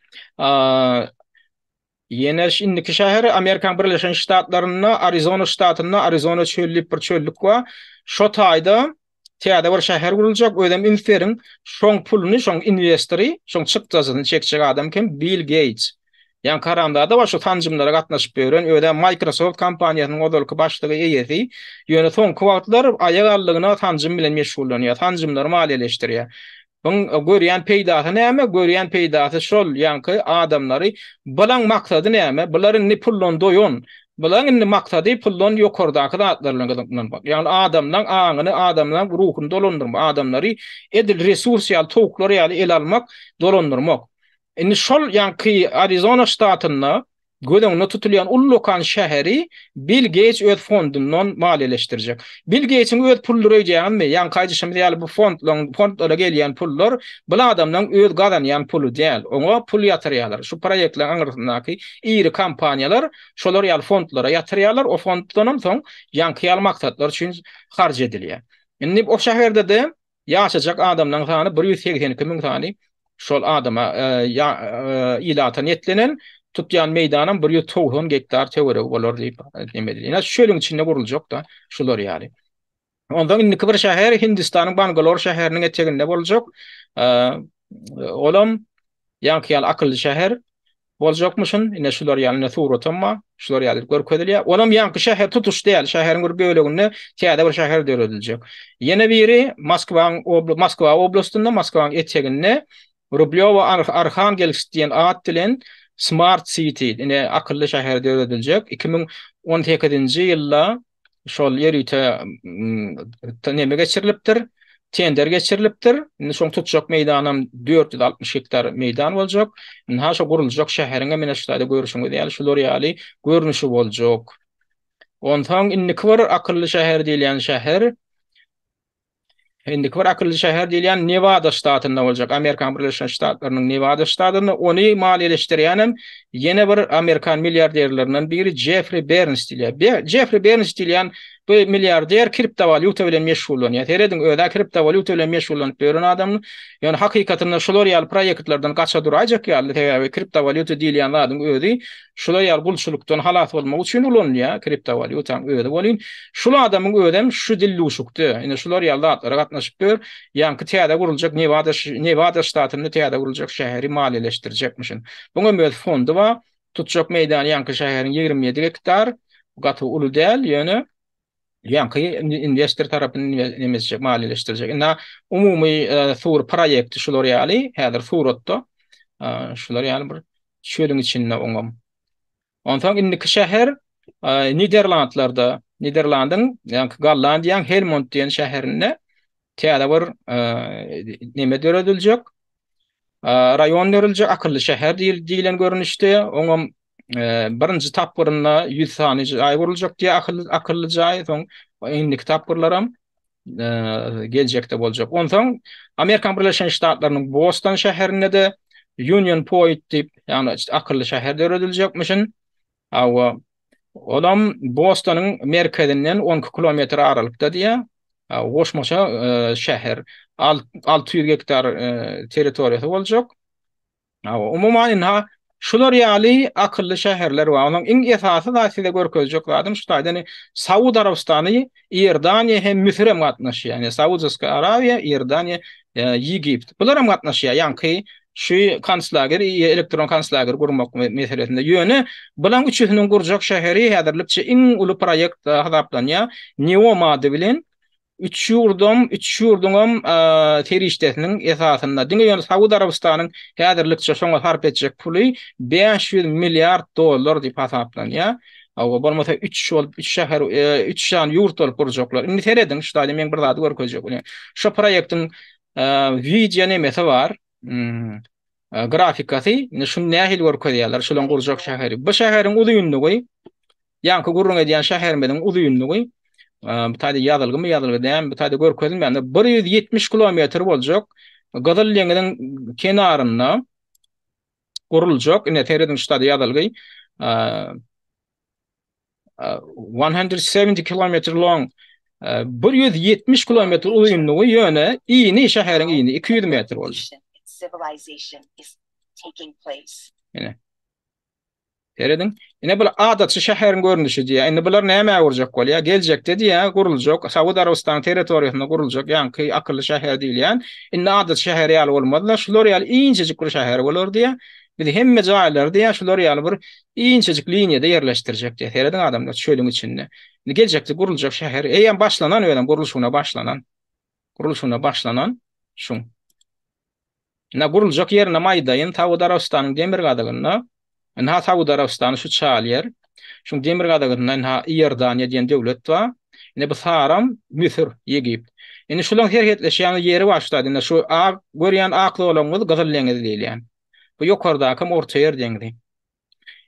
Ýene indiki şäher Amerikanyň Birleşen Ştatlarynda, Arizona ştatynda Arizona çöli diýip bir çöllük bar. Şo taýda täze bir şäher guruljak. Özem üns beriň, şoň puluny, şoň inwestory, şoň çykdajysyny çekjek adam kim? Bill Geýts. Ýaňky haramzada bar şu sanjymlara gatnaşyp ýören, özem Microsoft kompaniýasynyň ozalky başlygy, eýesi. Ýöne soňky wagtlar aýak aldygyna sanjym bilen meşgullanýar, sanjymlary maliýeleşdirýär. Buň görýän peýdasy näme? Görýän peýdasy şol, ýaňky adamlary bulaň maksady näme? Bular indi puldan doýan. Bulaň indi maksady puldan ýokardaky zatlar bilen gyzyklanmak. Ýagny adamlaň aňyny, adamlaň ruhuny dolandyrmak, adamlary edil resurs ýaly, towuklar ýaly ele almak, dolandyrmak. Indi şol ýaňky Arizona ştatynda Göz öňünde tutulýan ullakan şäheri Bill Geýts öz fondundan maliýeleşdirjek. Bill Geýtsiň öz puludyr öýdýäňizmi? Ýaňky aýdyşymyz ýaly bu fondlaryň, fondlara gelýän pullar bul adamlaryň öz gazanýan puly däl. Oňa pul ýatyrýarlar. Şu proýektleriň aňyrsyndaky iri kompaniýalar şolar ýaly fondlara ýatyrýarlar. O fonddanam soň ýaňky ýaly maksatlar üçin harç edilýär. Indi o şäherde-de Ýaşajak adamlaryň sany 182 müň sany şol adama ilata niýetlenen, tutýan meýdanam 190 gektar töweregi bolar diýip neme edilýär. Ýa çölüň içinde guruljak-da şular ýaly. Ondan indiki bir şäher Hindistanyň Bangalor şäheriniň eteginde boljak. Olam Ýaňky ýaly akylly şäher boljakmyşyn. Ine şular ýaly ine suratam bar. Şular ýaly görkezilýär. Olam ýaňky şäher tutuş däl. Şäheriň bir böleginde täze bir şäher dörediljek. Ýene biri Moskwaň Moskwa oblastynda, Moskwaň eteginde Rublýowa Arhangelsk diýen at bilen Smart City, ine akylly şäher dörediljek. 2018-nji ýylda şol ýörite neme geçirilipdir, tender geçirilipdir. Indi şoň tutjak meýdanam 460 gektar meýdan boljak. Indi ha şo guruljak şäheriň hem ine şu taýda görüşiňiz ýaly şular ýaly görnüşi boljak. Onsoň indiki bir akylly şäher diýilýän şäher Indiki bir akylly şäher diýilýän Newada ştatynda boljak. Amerikanyň Birleşen Ştatlarynyň Newada ştatynda ony maliýeleşdirýänem ýene bir amerikan milliarderlerinden biri Jeffri Berns diýilýär. Jeffri Berns diýilýän Bu milliarder kriptowalýuta bilen meşgullanýar. Serediň, öz-ä kriptowalýuta bilen meşgullanyp ýören adam. Ýöne hakykatynda şular ýaly proýektlerden gaça duraýjak ýaly, sebäbi kriptowalýuta diýilýän zadyň özi şular ýaly gulçulykdan halas bolmak üçin ulanylýar, kriptowalýutaň özi welin, şul adamyň özem şu dildüwşükde, ine şular ýaly zatlara gatnaşyp ýör, ýaňky täze guruljak Newada Newada ştatynda täze guruljak şäheri maliýeleşdirjekmişin. Buňam öz fondy bar, tutjak meýdany ýaňky şäheriň 27 gektar, gaty uly däl, ýöne ýaňky inwestor tarapyndan nemesjek, maliýeleşdirjek. Indi umumy sur proýekti şular ýaly, häzir suratda şular ýaly bir çölüň içinde oňam. Onsoň indiki şäher Niderlandlarda, Niderlandyň, ýaňky Gollandiýaň Helmond diýen şäherinde täze bir neme dörediljek. Raýon dörediljek, akylly şäher diýlen görnüşde. Oňam birinji tapgyrynda 100 sany jaý guruljak diýýär, akylly akylly jaý, soň indiki tapgyrlaram geljekde boljak. Onsoň Amerikan Birleşen Ştatlarynyň Boston şäherinde-de Union Point diýip, ýagny akylly şäher dörediljekmişin. Hawa, olam Bostonyň merkezinden 12 kilometr aralykda diýýär. Goşmaça şäher 600 gektar territoriýasy boljak. Umuman ynha şular ýaly akylly şäherler bar. Onuň iň esasy zat size görkezjek zadym şu taýda Saud Arabystany, Iordaniýa hem Müsür hem gatnaşýar. Ýani Saudowska Arabiýa, Iordaniýa, Egipt. Bular hem gatnaşýar. Ýaňky şu konslager, elektron konslager gurmak meselesinde. Ýöne bulaň üçüsiniň gurjak şäheri häzirlikçe iň uly proýekt hasaplanýar. Neom ady bilen Üç ýurdam, üç ýurduňam serişdesiniň esasynda, diňe ýöne Saud Arabystanyň häzirlikçe şoňa sarp etjek puly 500 milliard dollar diýip hasaplanýar. Hawa, bolmasa üç bolup, üç şäher, üç sany ýurt bolup gurjaklar. Indi serediň, şu taýda men bir zady görkezjek bolýan. Şu proýektiň wideo nemesi bar. Grafikasy, indi şuny nähili görkezýärler, şulaň gurjak şäheri. Bu şäheriň uzynlygy Ýaňky gürrüň edýän şäherimiziň uzynlygy, bu taýda ýazylgymy, ýazylgy dälmi, bu taýda görkezilmändir, 170 kilometr boljak Gyzyl deňiziň kenarynda guruljak, ine serediň şu taýda ýazylgy, 170 kilometr long, 170 kilometr uzynlygy, ýöne ini, şäheriň ini 200 metr boljak. Ine. Serediň. Ine bul adatçy şäheriň görnüşi diýýär. Indi bular nämä gurjak bolýar? Geljekde diýýär, guruljak, Saud Arabystanyň territoriýasynda guruljak ýaňky akylly şäher diýilýän. Indi adatçy şäher ýaly bolmaz-da, şular ýaly inçejik bir şäher bolar diýýär. Biz hemme jaýlary diýýär, şular ýaly bir inçejik liniýada ýerleşdirjek diýýär. Serediň adamlar çölüň içinde. Indi geljekde guruljak şäher eýýäm başlanan özem gurluşygyna başlanan. Gurluşygyna başlanan şuň. Ynha, guruljak ýerinem aýdaýyn, Saud Arabystanyň demirgazygynda, ynha, Saud Arabystany şu çal ýer, şuň demirgazygynda, ynha, Iordaniýa diýen döwlet bar. Ine, bu saram Müsür, Egipt. Indi şularyň serhetleşýän ýeri bar şu taýda. Ine, şu ak, görýän ak zolagyňyz Gyzyl deňiz diýilýän. Bu ýokardakam Ortaýer deňzi.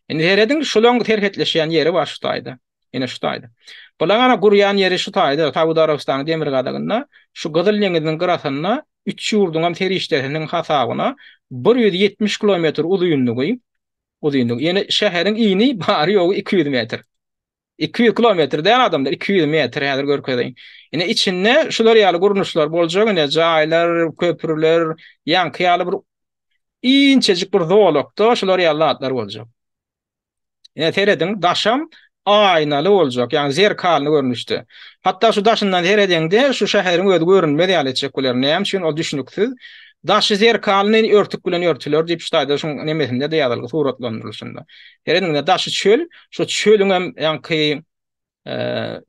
Indi serediň, şulaň serhetleşýän ýeri bar şu taýda. Ine şu taýda. Bulaň ana gurýan ýeri şu taýda, Saud Arabystanyň demirgazygynda, şu Gyzyl deňiziniň gyrasynda üç ýurduň hem serişdesiniň hasabyna 170 kilometr uzynlygy, uzynlygy. Ýene şäheriň ini bary-ýogy 200 metr. 200 kilometr däl adamlar, 200 metr häzir görkezeýin. Ine içinde şular ýaly gurluşlar boljak, ine jaýlar, köprüler, ýaňky ýaly bir inçejik bir zolakda şular ýaly zatlar boljak. Ine serediň, daşam aýnaly boljak, ýagny zerkalny görnüşde. Hatda şu daşyndan seredeňde şu şäheriň özi görünmez ýaly etjek bolar. Näme üçin ol düşnüksiz. Daşy zerkalny örtük bilen örtüler diýip şu taýda şuň nemesinde-de ýazylgy suratlandyrylyşynda. Serediň ine daşy çöl, şu çölüňem ýaňky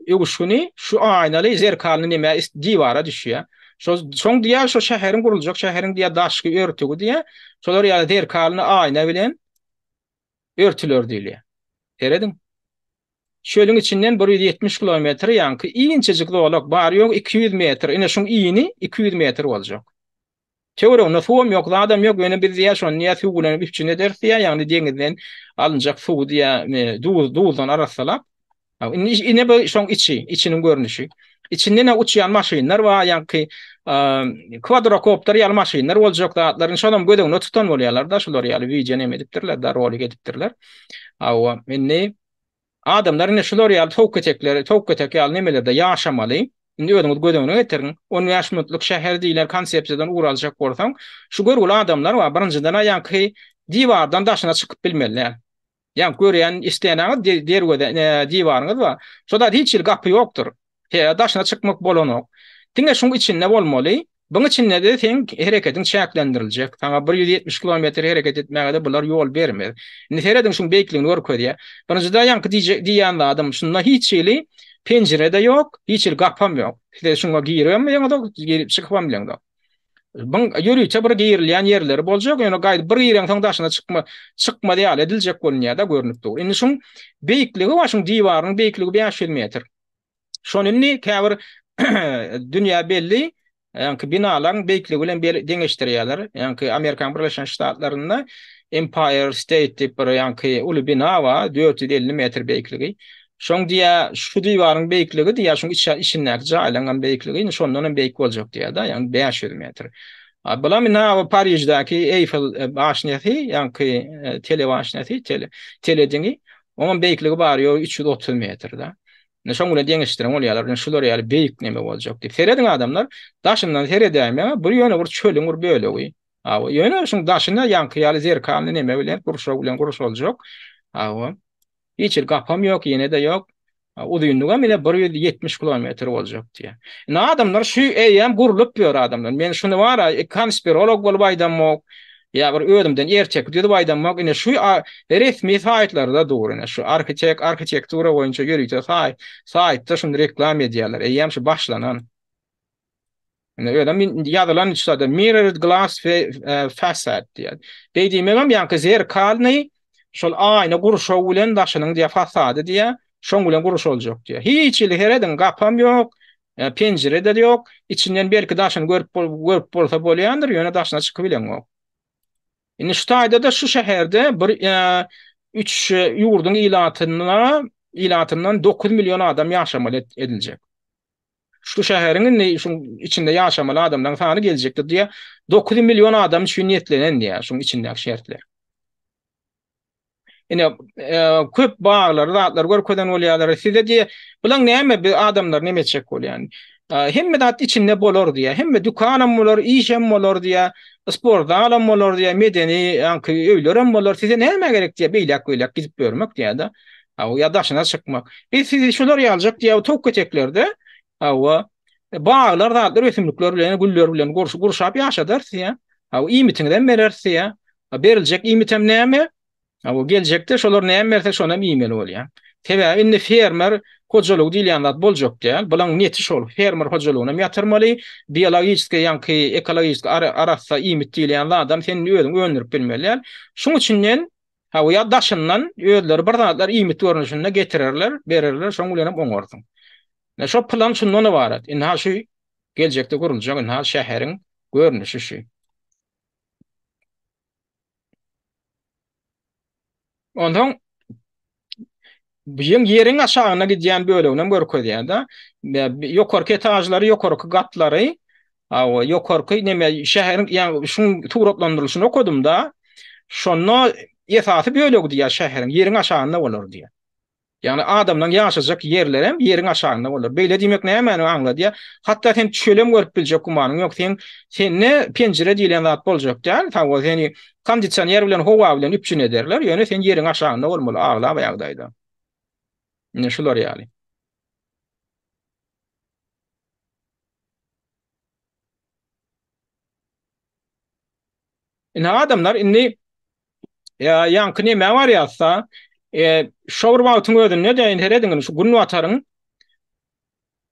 öwüşgini şu aýnaly zerkalny nemä diwara düşýär. Şo şoň diýýär şo şäheriň guruljak şäheriň diýýär daşky örtügi diýýär. Şolar ýaly zerkalny aýna bilen örtüler diýilýär. Serediň. Çölüň içinden 170 kilometr ýaňky inçejik zolak bary-ýogy 200 metr. Ine şuň ini 200 metr boljak. Töwereginde suwam ýok, zadam ýok, ýöne biz diýýär, şony diýýär, suw bilen üpjün ederis diýýär, ýagny deňizden alynjak suwy diýýär, duz, duzdan arassalap. Indi ine bu şoň içi, içiniň görnüşi. Içinde ne uçýan maşynlar bar, ýaňky kwadrokopter ýaly maşynlar boljak zatlar. Indi şonam göz öňünde tutan bolýarlar-da, şular ýaly wideo neme edipdirler-de, rolik edipdirler. Hawa, indi. Adamlar ine şular ýaly towuk ketekleri, towuk ketek ýaly nemelerde ýaşamaly. Indi özüňiz göz öňüne getiriň. 15 minutlyk şäher diýlen konsepsiýadan ugur aljak bolsaň, şu görgüli adamlar bar, birinjiden-ä ýaňky diwardan daşyna çykyp bilmeli däl. Ýaňky görýän istenaňyz derweze, diwaryňyz bar. Şo-da hiç hili gapy ýokdur. Sebäbi daşyna çykmak bolanok. Diňe şuň içinde bolmaly. Buň içinde-de seň hereketiň çäklendiriljek. Saňa 170 kilometr hereket etmäge-de bular ýol bermez. Indi serediň şuň beýikligini görkezýär. Birinjide ýaňky diýjek diýýän zadym, şunda hiç hili penjire-de ýok, hiç hili gapam ýok. Size şuňa giribem bileňizok, girip çykypam bileňzok. Buň ýörite bir girilýän ýerleri boljak, ýöne gaýdyp bir gireňsoň daşyna çykma, çykmaz ýaly ediljek bolunýar-da görnüp dur. Indi şuň beýikligi bar, şuň diwarynyň beýikligi 500 metr. Şony indi käbir dünýä belli ýaňky binalaryň beýikligi bilen deňeşdirýärler. Ýaňky Amerikanyň Birleşen Ştatlarynda Empire State diýip bir ýaňky uly bina bar, 450 metr beýikligi. Şoň diýä şu diwaryň beýikligi diýä şoň içindäki jaýlaryň hem beýikligi indi şondan hem beýik boljak diýä-de, ýagny 500 metr. A bulam indi ha Pariždäki Eýfel e, başnesi, ýaňky e, tele başnesi, tele telediňi, onuň beýikligi bar ýogy 330 metr-da. Indi şoň bilen deňeşdiren bolýarlar, indi şular ýaly beýik neme boljak diýip. Serediň adamlar, daşyndan seredäýmäge bir ýöne bir çölüň bir bölegi. Hawa, ýöne şuň daşyna ýaňky ýaly zerkalny neme bilen, gurşaw bilen gurşaljak. Hawa. Hiç hili gapam ýok, ýene-de ýok. Uzynlygam ine 170 kilometr boljak diýýär. Indi adamlar şu eýýäm gurlup ýör adamlar. Men şuny bar-a konspirolog bolup aýdamok, ýa bir özümden erteki düzüp aýdamok. Ine şu resmi saýtlarda dur ine şu arhitek arhitektura boýunça ýörite saýt saýtda şuny reklam edýärler. Eýýäm şu başlanan. Ine özem ýazylan şu mirrored glass facade diýýär. Beý diýmegem ýaňky zerkalnyý şol aýna gurşaw bilen daşynyň diýýär fasady diýýär. Şoň bilen gurşaljak diýýär. Hiç hili serediň gapam ýok, e, penjire-de ýok. Içinden belki daşyny görüp görüp bolsa bolýandyr, ýöne daşyna çykyp bileňok. Indi şu taýda-da şu şäherde bir e, üç ýurduň ilatyna ilatyndan 9 million adam ýaşamaly ediljek. Şu şäheriň indi şuň içinde ýaşamaly adamlaryň sany geljekde diýýär, 9 million adam üçin niýetlenen diýýär, şuň içindäki şertler. Ine, e, köp baglary, zatlary görkezen bolýarlar. Size diýýär, bulaň näme bir adamlar näme etjek bolýan? E, hemme zat içinde bolar diýýär. Hemme dükanam bolar, işem bolar diýýär, sport zalam bolar diýýär, medeni ýaňky öýlerem bolar. Size näme gerek diýýär, beýläk-beýläk gidip ýörmek diýýär-de. Hawa, ýa daşyna çykmak. Biz sizi şular ýaljak diýýär, towuk keteklerde, hawa, baglar, zatlar, ösümlikler bilen, güller bilen gurşap ýaşadarys diýýär. Hawa, iýmitiňizem bereris diýýär. Beriljek iýmitem näme? Hawa, geljekde şolar näme berse, şony hem iýmeli bolýar. Sebäbi indi fermer hojalygy diýilýän zat boljak däl. Bulaň neti şol, fermer hojalygyny hem ýatyrmaly, biologiçki, ýaňky ekologiçki arassa iýmit diýilýän zadam sen özüň öndürip bilmeli däl. Şuň üçinden Hawa ýa daşyndan özleri bir zatlar iýmit görnüşinde getirerler, bererler, şoň bilenem oňarsyň. Ine şo plan şundan ybarat. Ynha şu geljekde guruljak ynha şäheriň görnüşi şu. Onsoň bu ýeriň aşagyna gidýän bölegini hem görkezýär-de. Ýokarky etažlary, ýokarky gatlary, hawa, ýokarky neme şäheriň ýa şuň suratlandyrylyşyny okadym-da. Şonda esasy bölegi diýýär şäheriň ýeriň aşagynda bolar diýýär. Ýagny adamlaryň ýaşajak ýerleri hem ýeriň aşagynda bolar. Beýle diýmek nämäni aňladýar? Hatda sen çölem görüp biljek gümanyň ýok. Sen sende penjire diýlen zat boljak däl. Hawa, seni kondisioner bilen, howa bilen üpjün ederler, ýöne sen ýeriň aşagynda bolmaly aglaba ýagdaýda. Ine şular ýaly. Ine adamlar indi ýaňky nämä barýarsa, e, şo bir wagtyň özünde-de indi serediň şu Günbataryň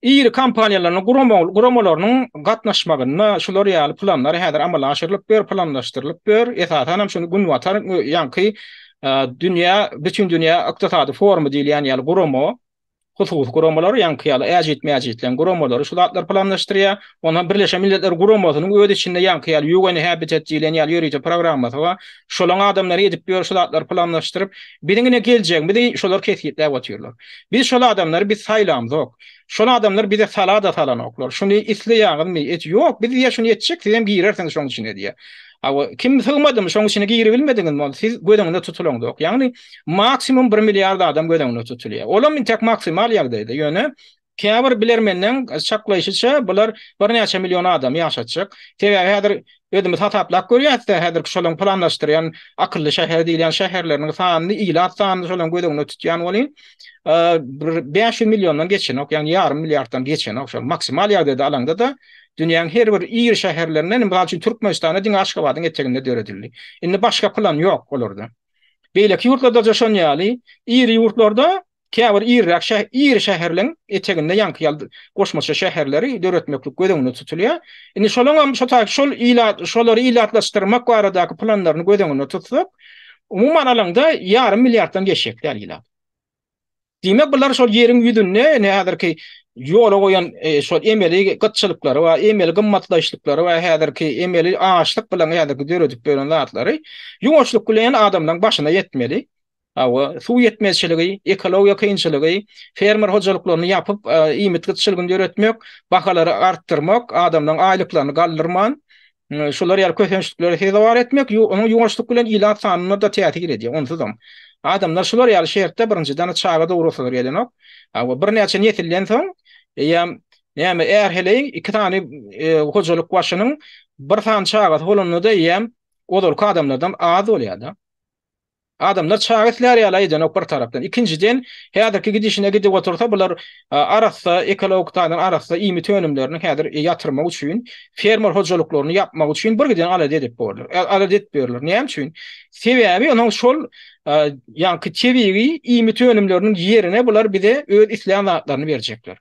iri kompaniýalarynyň guramalarynyň gatnaşmagynda şular ýaly planlar häzir amala aşyrylyp ýör, planlaşdyrylyp ýör. Esasan hem şuny Günbatar ýaňky e, dünýä, bütin dünýä ykdysady forumy diýilýän ýaly gurama Hususy guramalar, ýaňky ýaly äjit-mäjitleň guramalary şu zatlary planlaşdyrýar. Ondan Birleşen Milletler Guramasynyň öz içinde ýaňky ýaly UN Habitat diýlen ýaly ýörite programmasy bar. Şolaň adamlary edip ýör şu zatlary planlaşdyryp, biziň ine geljegimizi şolar kesgitläp otyrlar. Biz şol adamlary biz saýlamzok. Şol adamlar bize sala-da salanoklar. Şuny isleýäňizmi? Et ýok, biz diýýär şuny etjek, sizem girersiňiz şoň içine diýýär. Hawa, kim sygmadymy, şoň içine giribilmediňizmi, ol siz göz öňünde tutulaňzok. Ýagny maksimum bir milliard adam göz öňünde tutulýar. Olam intek maksimal ýagdaýda. Ýöne käbir bilermenleň çaklaýşyça bular birnäçe million adamy ýaşatjak. Sebäbi häzir özümiz hasaplap görýäs-de, häzirki şolaň planlaşdyrýan akylly şäher diýilýän şäherleriniň sanyny, ilat sanyny şolaň göz öňünde tutýan welin, bir 500 milliondan geçenok, ýagny ýarym milliarddan geçenok şol maksimal ýagdaýda alaňda-da dünýäň her bir iri şäherlerinden, mysal üçin Türkmenistanda diňe Aşgabadyň eteginde döredildi. Indi başga plan ýok olarda. Beýleki ýurtlarda-da şon ýaly, iri ýurtlarda käbir iriräk şäh iri şäherleň eteginde ýaňky ýaly goşmaça şäherleri döretmeklik göz öňünde tutulýar. Indi şolaňam şo taýy şol ilat şolary ilatlaşdyrmak baradaky planlaryny göz öňünde tutsak, umuman alaňda ýarym milliarddan geçjek däl ilat. Diýmek bular şol ýeriň ýüzünde ine häzirki ýola goýan şol emeli gytçylyklary we emeli gymmatlaýyşlyklary we häzirki emeli açlyk bilen häzirki döredip beren zatlary ýuwaşlyk bilen adamlaryň başyna ýetmeli. Hawa, suw ýetmezçiligi, ekologiýa kynçylygy, fermer hojalyklaryny ýapyp, iýmit gytçylygyny döretmek, bahalary artdyrmak, adamlaryň aýlyklaryny galdyrman, Şular ýaly kösençliklere sezewar etmek, onuň ýuwaşlyk bilen ilat sanyna-da täsir edýär, onsuzam. Adamlar şular ýaly şertde birinjiden çaga dogrusylar gelenok. Hawa, birnäçe nesilden soň, eýýäm näme, är-heleý iki sany hojalyk başynyň bir sany çagasy bolanda-da eýýäm ozalky adamlardan az bolýar-da. Adamlar çaga islär ýaly aýdanok bir tarapdan. Ikinjiden, häzirki gidişine gidip otursa bular arassa, ekologik taýdan arassa iýmit önümlerini häzir ýatyrmak üçin, fermer hojalyklaryny ýapmak üçin bir giden alada edip borlar. Alada edip ýörler. Näme üçin? Sebäbi onuň şol ýaňky tebigy iýmit önümleriniň ýerine bular bize öz islän zatlaryny berjekler.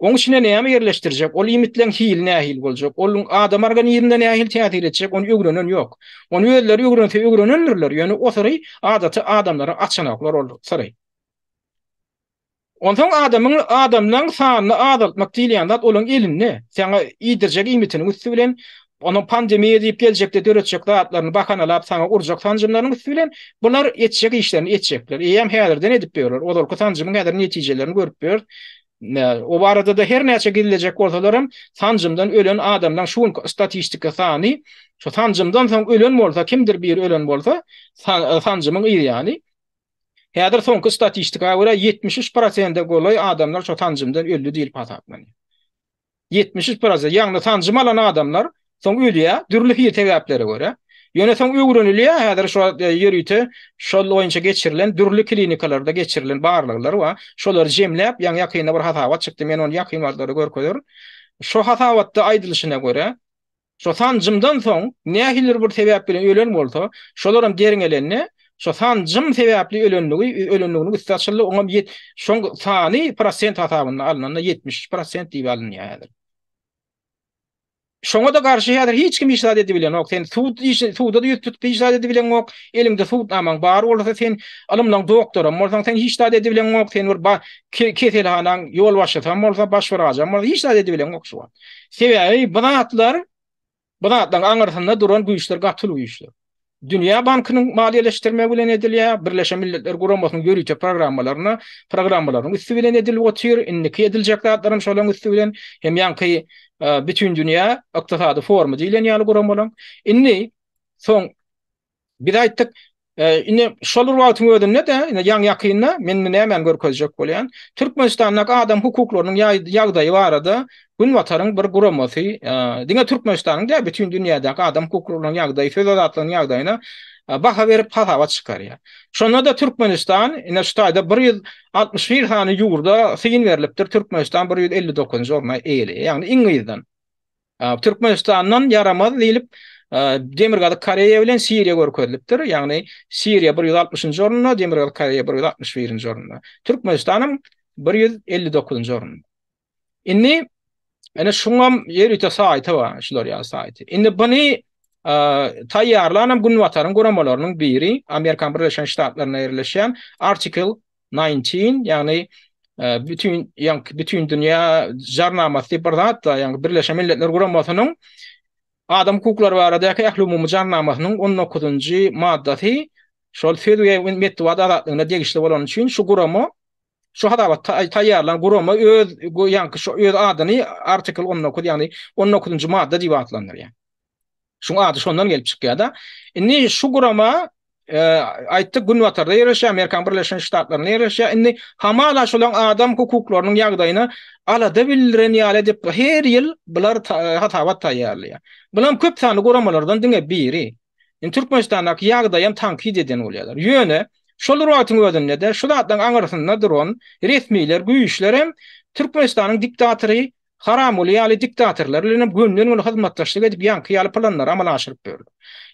Oň içine näme ýerleşdirjek, ol iýmitleň hili nähili boljak, ol adam organizmine nähili täsir etjek, ony öwrenen ýok. Ony özleri öwrense öwrenendirler, ýöne o syry adaty adamlara açanoklar ol syry. Onsoň adamyň adamlaň sanyny azaltmak diýilýän zat olaň elinde. Saňa iýdirjek iýmitiniň üsti bilen, onuň pandemiýa diýip geljekde döretjek zatlaryny bahanalap saňa urjak sanjymlarynyň üsti bilen bular etjek işlerini etjekler. Eýýäm häzirden edip ýörler. Ozalky sanjymyň häzir netijelerini görüp ýörüs. O barada-da her näçe gizlejek bolsalaram, sanjymdan ölen adamlaň şu günki statistika sany, şu sanjymdan soň ölen bolsa, kimdir biri ölen bolsa, sanjymyň yz ýany, häzir soňky statistika görä 73 prosente golaý adamlar şo sanjymdan öldi diýlip hasaplanýar. 73 prosent, ýagny sanjym alan adamlar soň ölýär, dürli hili sebäplere görä. Ýöne soň öwrenilýär, häzir şu wagt ýörite şol boýunça geçirilen dürli klinikalarda geçirilen barlaglar bar. Şolary jemläp, ýaňy ýakynda bir hasabat çykdy, men ony ýakyn wagtlarda görkezerin. Şo hasabatda aýdylyşyna görä, şo sanjymdan soň nähilidir bir sebäp bilen ölen bolsa, şolaram derňelende, şo sanjym sebäpli ölenligi, ölenliginiň üsti açyldy, oňam ýet, şoň sany prosent hasabynda alnanda 73 prosent diýip alynýar häzir. Şoňa-da garşy häzir hiç kim hiç zat edibilenok. Sen sud işi, suda-da ýüz tutup hiç zat edibileňok. Eliňde sudnamaň bar bolsa sen ylymlaň doktoram bolsaň sen hiç zat edibileňok. Sen bir ba, ke, keselhanaň ýolbaşçysam bolsa, baş wrajam bolsa hiç zat edibileňok şu wagt. Sebäbi bu zatlar Bu zatlaryň aňyrsynda duran güýçler gaty uly güýçler. Dünýä bankynyň maliýeleşdirmegi bilen edilýär, Birleşen Milletler Guramasynyň ýörite programmalaryna, programmalarynyň üsti bilen edilip otyr, indiki ediljek zatlaram şolaryň üsti bilen, hem ýaňky Bütindünýä ykdysady forumy diýlen ýaly guramalaryň. Indi soň Biz aýtdyk, indi şol bir wagtyň özünde-de, indi ýaňy-ýakynda men indi nämäni görkezjek bolýan, Türkmenistandaky adam hukuklarynyň ýagdaýy barada Günbataryň bir guramasy, diňe Türkmenistanyň däl, bütin dünýädäki adam hukuklarynyň ýagdaýy, söz azatlygynyň ýagdaýyna baha berip hasabat çykarýar. Şonda-da Türkmenistan, ine şu taýda 161 sany ýurda syn berlipdir, Türkmenistan 159-njy orny eýeleýär, ýagny iň yzdan. Türkmenistandan ýaramaz diýlip, Demirgazyk Koreýa bilen Siriýa görkezilipdir. Ýagny Siriýa 160-njy orunda, Demirgazyk Koreýa 161-nji orunda. Türkmenistanam 159-njy orunda. Indi ene şuňam ýörite saýty bar, şular ýaly saýty. Indi buny taýýarlanam Günbataryň guramalarynyň biri, Amerikan Birleşen Ştatlarynda ýerleşýän Article 19, ýagny bütin ýaňky bütin dünýä jarnamasy diýip bir zat bar, ýagny Birleşen Milletler Guramasynyň adam hukuklary baradaky ählumumy jarnamasynyň 19-njy maddasy şol söz we metbugat azatlygyna degişli bolany üçin şu gurama şu hasabat taýýarlan gurama öz ýaňky şu öz adyny artikel 19 ýagny 19-njy madda diýip atlandyrýar. Şuň ady şondan gelip çykýar-da. Indi şu gurama aýtdyk günbatarda ýerleşýär, Amerikanyň Birleşen Ştatlarynda ýerleşýär. Indi hamala şolaň adam hukuklarynyň ýagdaýyna alada bildiren ýaly edip her ýyl bular hasabat taýýarlaýar. Bulam köp sanly guramalardan diňe biri. Indi Türkmenistandaky ýagdaýam tankyt eden bolýarlar. Ýöne şol bir wagtyň özünde-de şu zatlaryň aňyrsynda duran resmiler, güýçler hem Türkmenistanyň diktatory Haramguly ýaly diktatorlar bilen hem gönden-göni hyzmatdaşlyk edip ýaňky ýaly planlary amala aşyryp ýörler.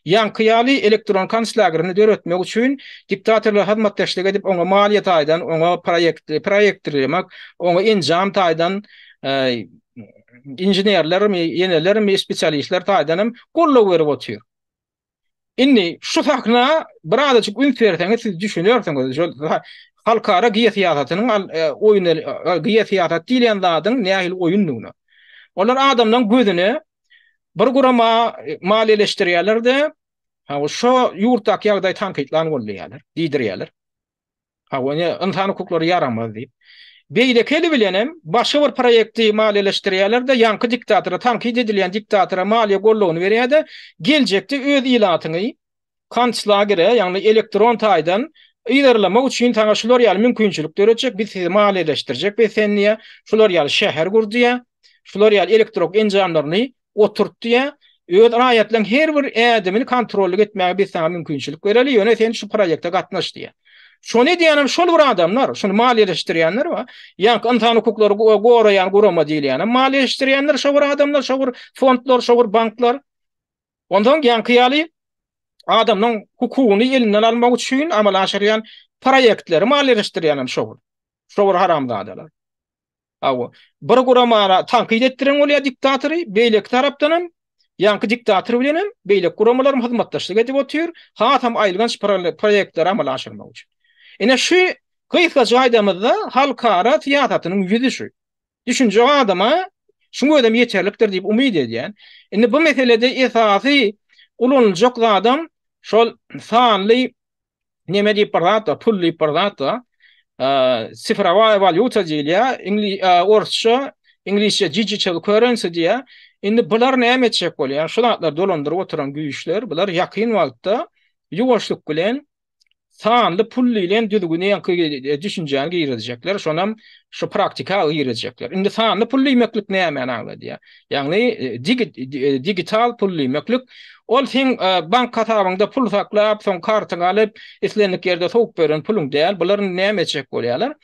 Ýaňky ýaly elektron konslagerini döretmek üçin diktatorlar hyzmatdaşlyk edip oňa maliýe taýdan, oňa proýekt proýektirlemek, oňa enjam taýdan inženerlermi, ýenelermi, spesialistler taýdan hem goldaw berip otyr. Indi şu sahna birazajyk üns berseňiz siz düşünersiňiz. Şol halkara geosyýasatynyň e, oýun e, geosyýasat diýilýän zadyň nähili oýundygyny. Olar adamlaryň gözüne bir gurama e, maliýeleşdirýärler-de, ha şo ýurtdaky ýagdaý tankytlan boldy diýýärler, diýdirýärler. Hawa, ine, ynsan hukuklary ýaramaz diýip. Beýleki eli bilenem başga bir proýekti maliýeleşdirýärler-de, ýaňky diktatora, tankyt edilýän diktatora maliýe goldawyny berýär-de, geljekde öz ilatyňy konslagere, ýagny elektron taýdan yzarlamak üçin saňa şular ýaly mümkinçilik döretjek, biz sizi maliýeleşdirjek biz sen diýýär, şular ýaly şäher gur diýýär, şular ýaly elektrok enjamlaryny oturt diýýär. Öz raýatlaryň her bir ädimini kontrollyk etmäge biz saňa mümkinçilik bereli, ýöne sen şu proýekte gatnaş diýýär. Şony edýänem şol bir adamlar, şuny maliýeleşdirýänler bar. Ýaňky ynsan hukuklary goraýan gurama diýilýänem maliýeleşdirýänler şo bir adamlar, şo bir fondlar, şo bir banklar. Onsoň ýaňky ýaly adamlaryň hukugyny elinden almak üçin amala aşyrýan proýektleri maliýeleşdirýänem şo bir. Şo bir haramzadalar. Hawa, bir guramana tankyt etdiren bolýar diktatory, beýleki tarapdanam ýaňky diktator bilenem beýleki guramalaram hyzmatdaşlyk edip otyr, hasam aýylganç proýektleri amala aşyrmak üçin. Ine şu gysgaça aýdamyzda halkara syýasatynyň ýüzi şu. Düşünjek adama şuň özem ýeterlikdir diýip umyt edýän. Indi bu meselede esasy ulanyljak zadam şol sanly neme diýip bir zat bar, pul diýip bir zat bar. Sifrowaýa walýuta diýilýär. Orsça, iňlisçe digital currency diýýär. Indi bular näme etjek bolýar? Şu zatlary dolandyryp oturan güýçler, bular ýakyn wagtda ýuwaşlyk bilen sanly pul diýlen düzgüni, ýaňky düşünjäni girizjekler, şonam şu praktika girizjekler. Indi sanly pul diýmeklik nämäni aňladýar? Ýagny digital pul diýmeklik, ol seň bank hasabyňda pul saklap, soň kartyňy alyp, islendik ýerde sowup beren puluň däl. Bular indi näme etjek bolýarlar?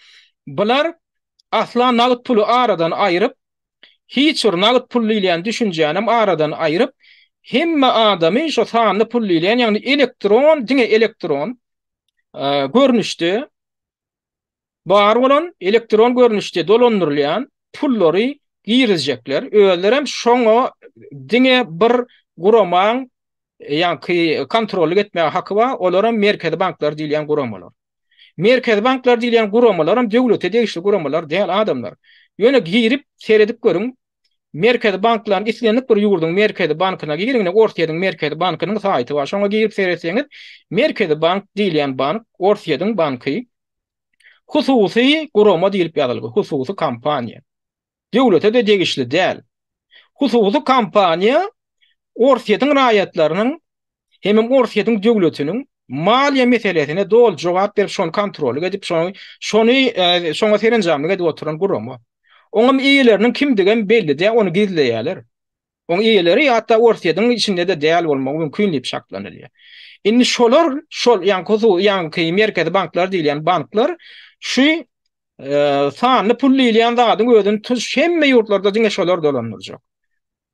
Bular asla nagt puly aradan aýryp, hiç bir nagt pul diýilýän düşünjänem aradan aýryp, hemme adamy şo sanly pul diýilýän, ýagny elektron, diňe elektron görnüşde Bar bolan elektron görnüşde dolandyrylýan pullary girizjekler. Özlerem şoňa diňe bir guramaň ýaňky kontrollyk etmäge haky bar, olaram merkezi banklar diýilýän guramalar. Merkezi banklar diýilýän guramalaram döwlete degişli guramalar däl adamlar. Ýöne girip seredip görüň, Merkezi banklaryň islendik bir ýurduň merkezi bankyna giriň, ine Orsýetiň merkezi bankynyň saýty bar, şoňa girip seretseňiz, Merkezi bank diýilýän bank, Orsýetiň banky, Hususy gurama diýlip ýazylgy, hususy kompaniýa. Döwlete-de degişli däl. Hususy kompaniýa Orsýetiň raýatlarynyň hemem Orsýetiň döwletiniň maliýe meselesine doly jogap berip, şony kontrollyk edip, şony şony şoňa serenjamlyk edip oturan gurama. Oňam eýeleriniň kimdigem belli däl, ony gizleýärler. Oň eýeleri hatda Orsýetiň içinde-de däl bolmagy mümkin diýip çaklanylýar. Indi şolar, şol ýaňky ýaňky merkezi banklar diýilýän banklar şu sanly pul diýilýän zadyň özüni tutuş hemme ýurtlarda diňe şolar dolandyrjak.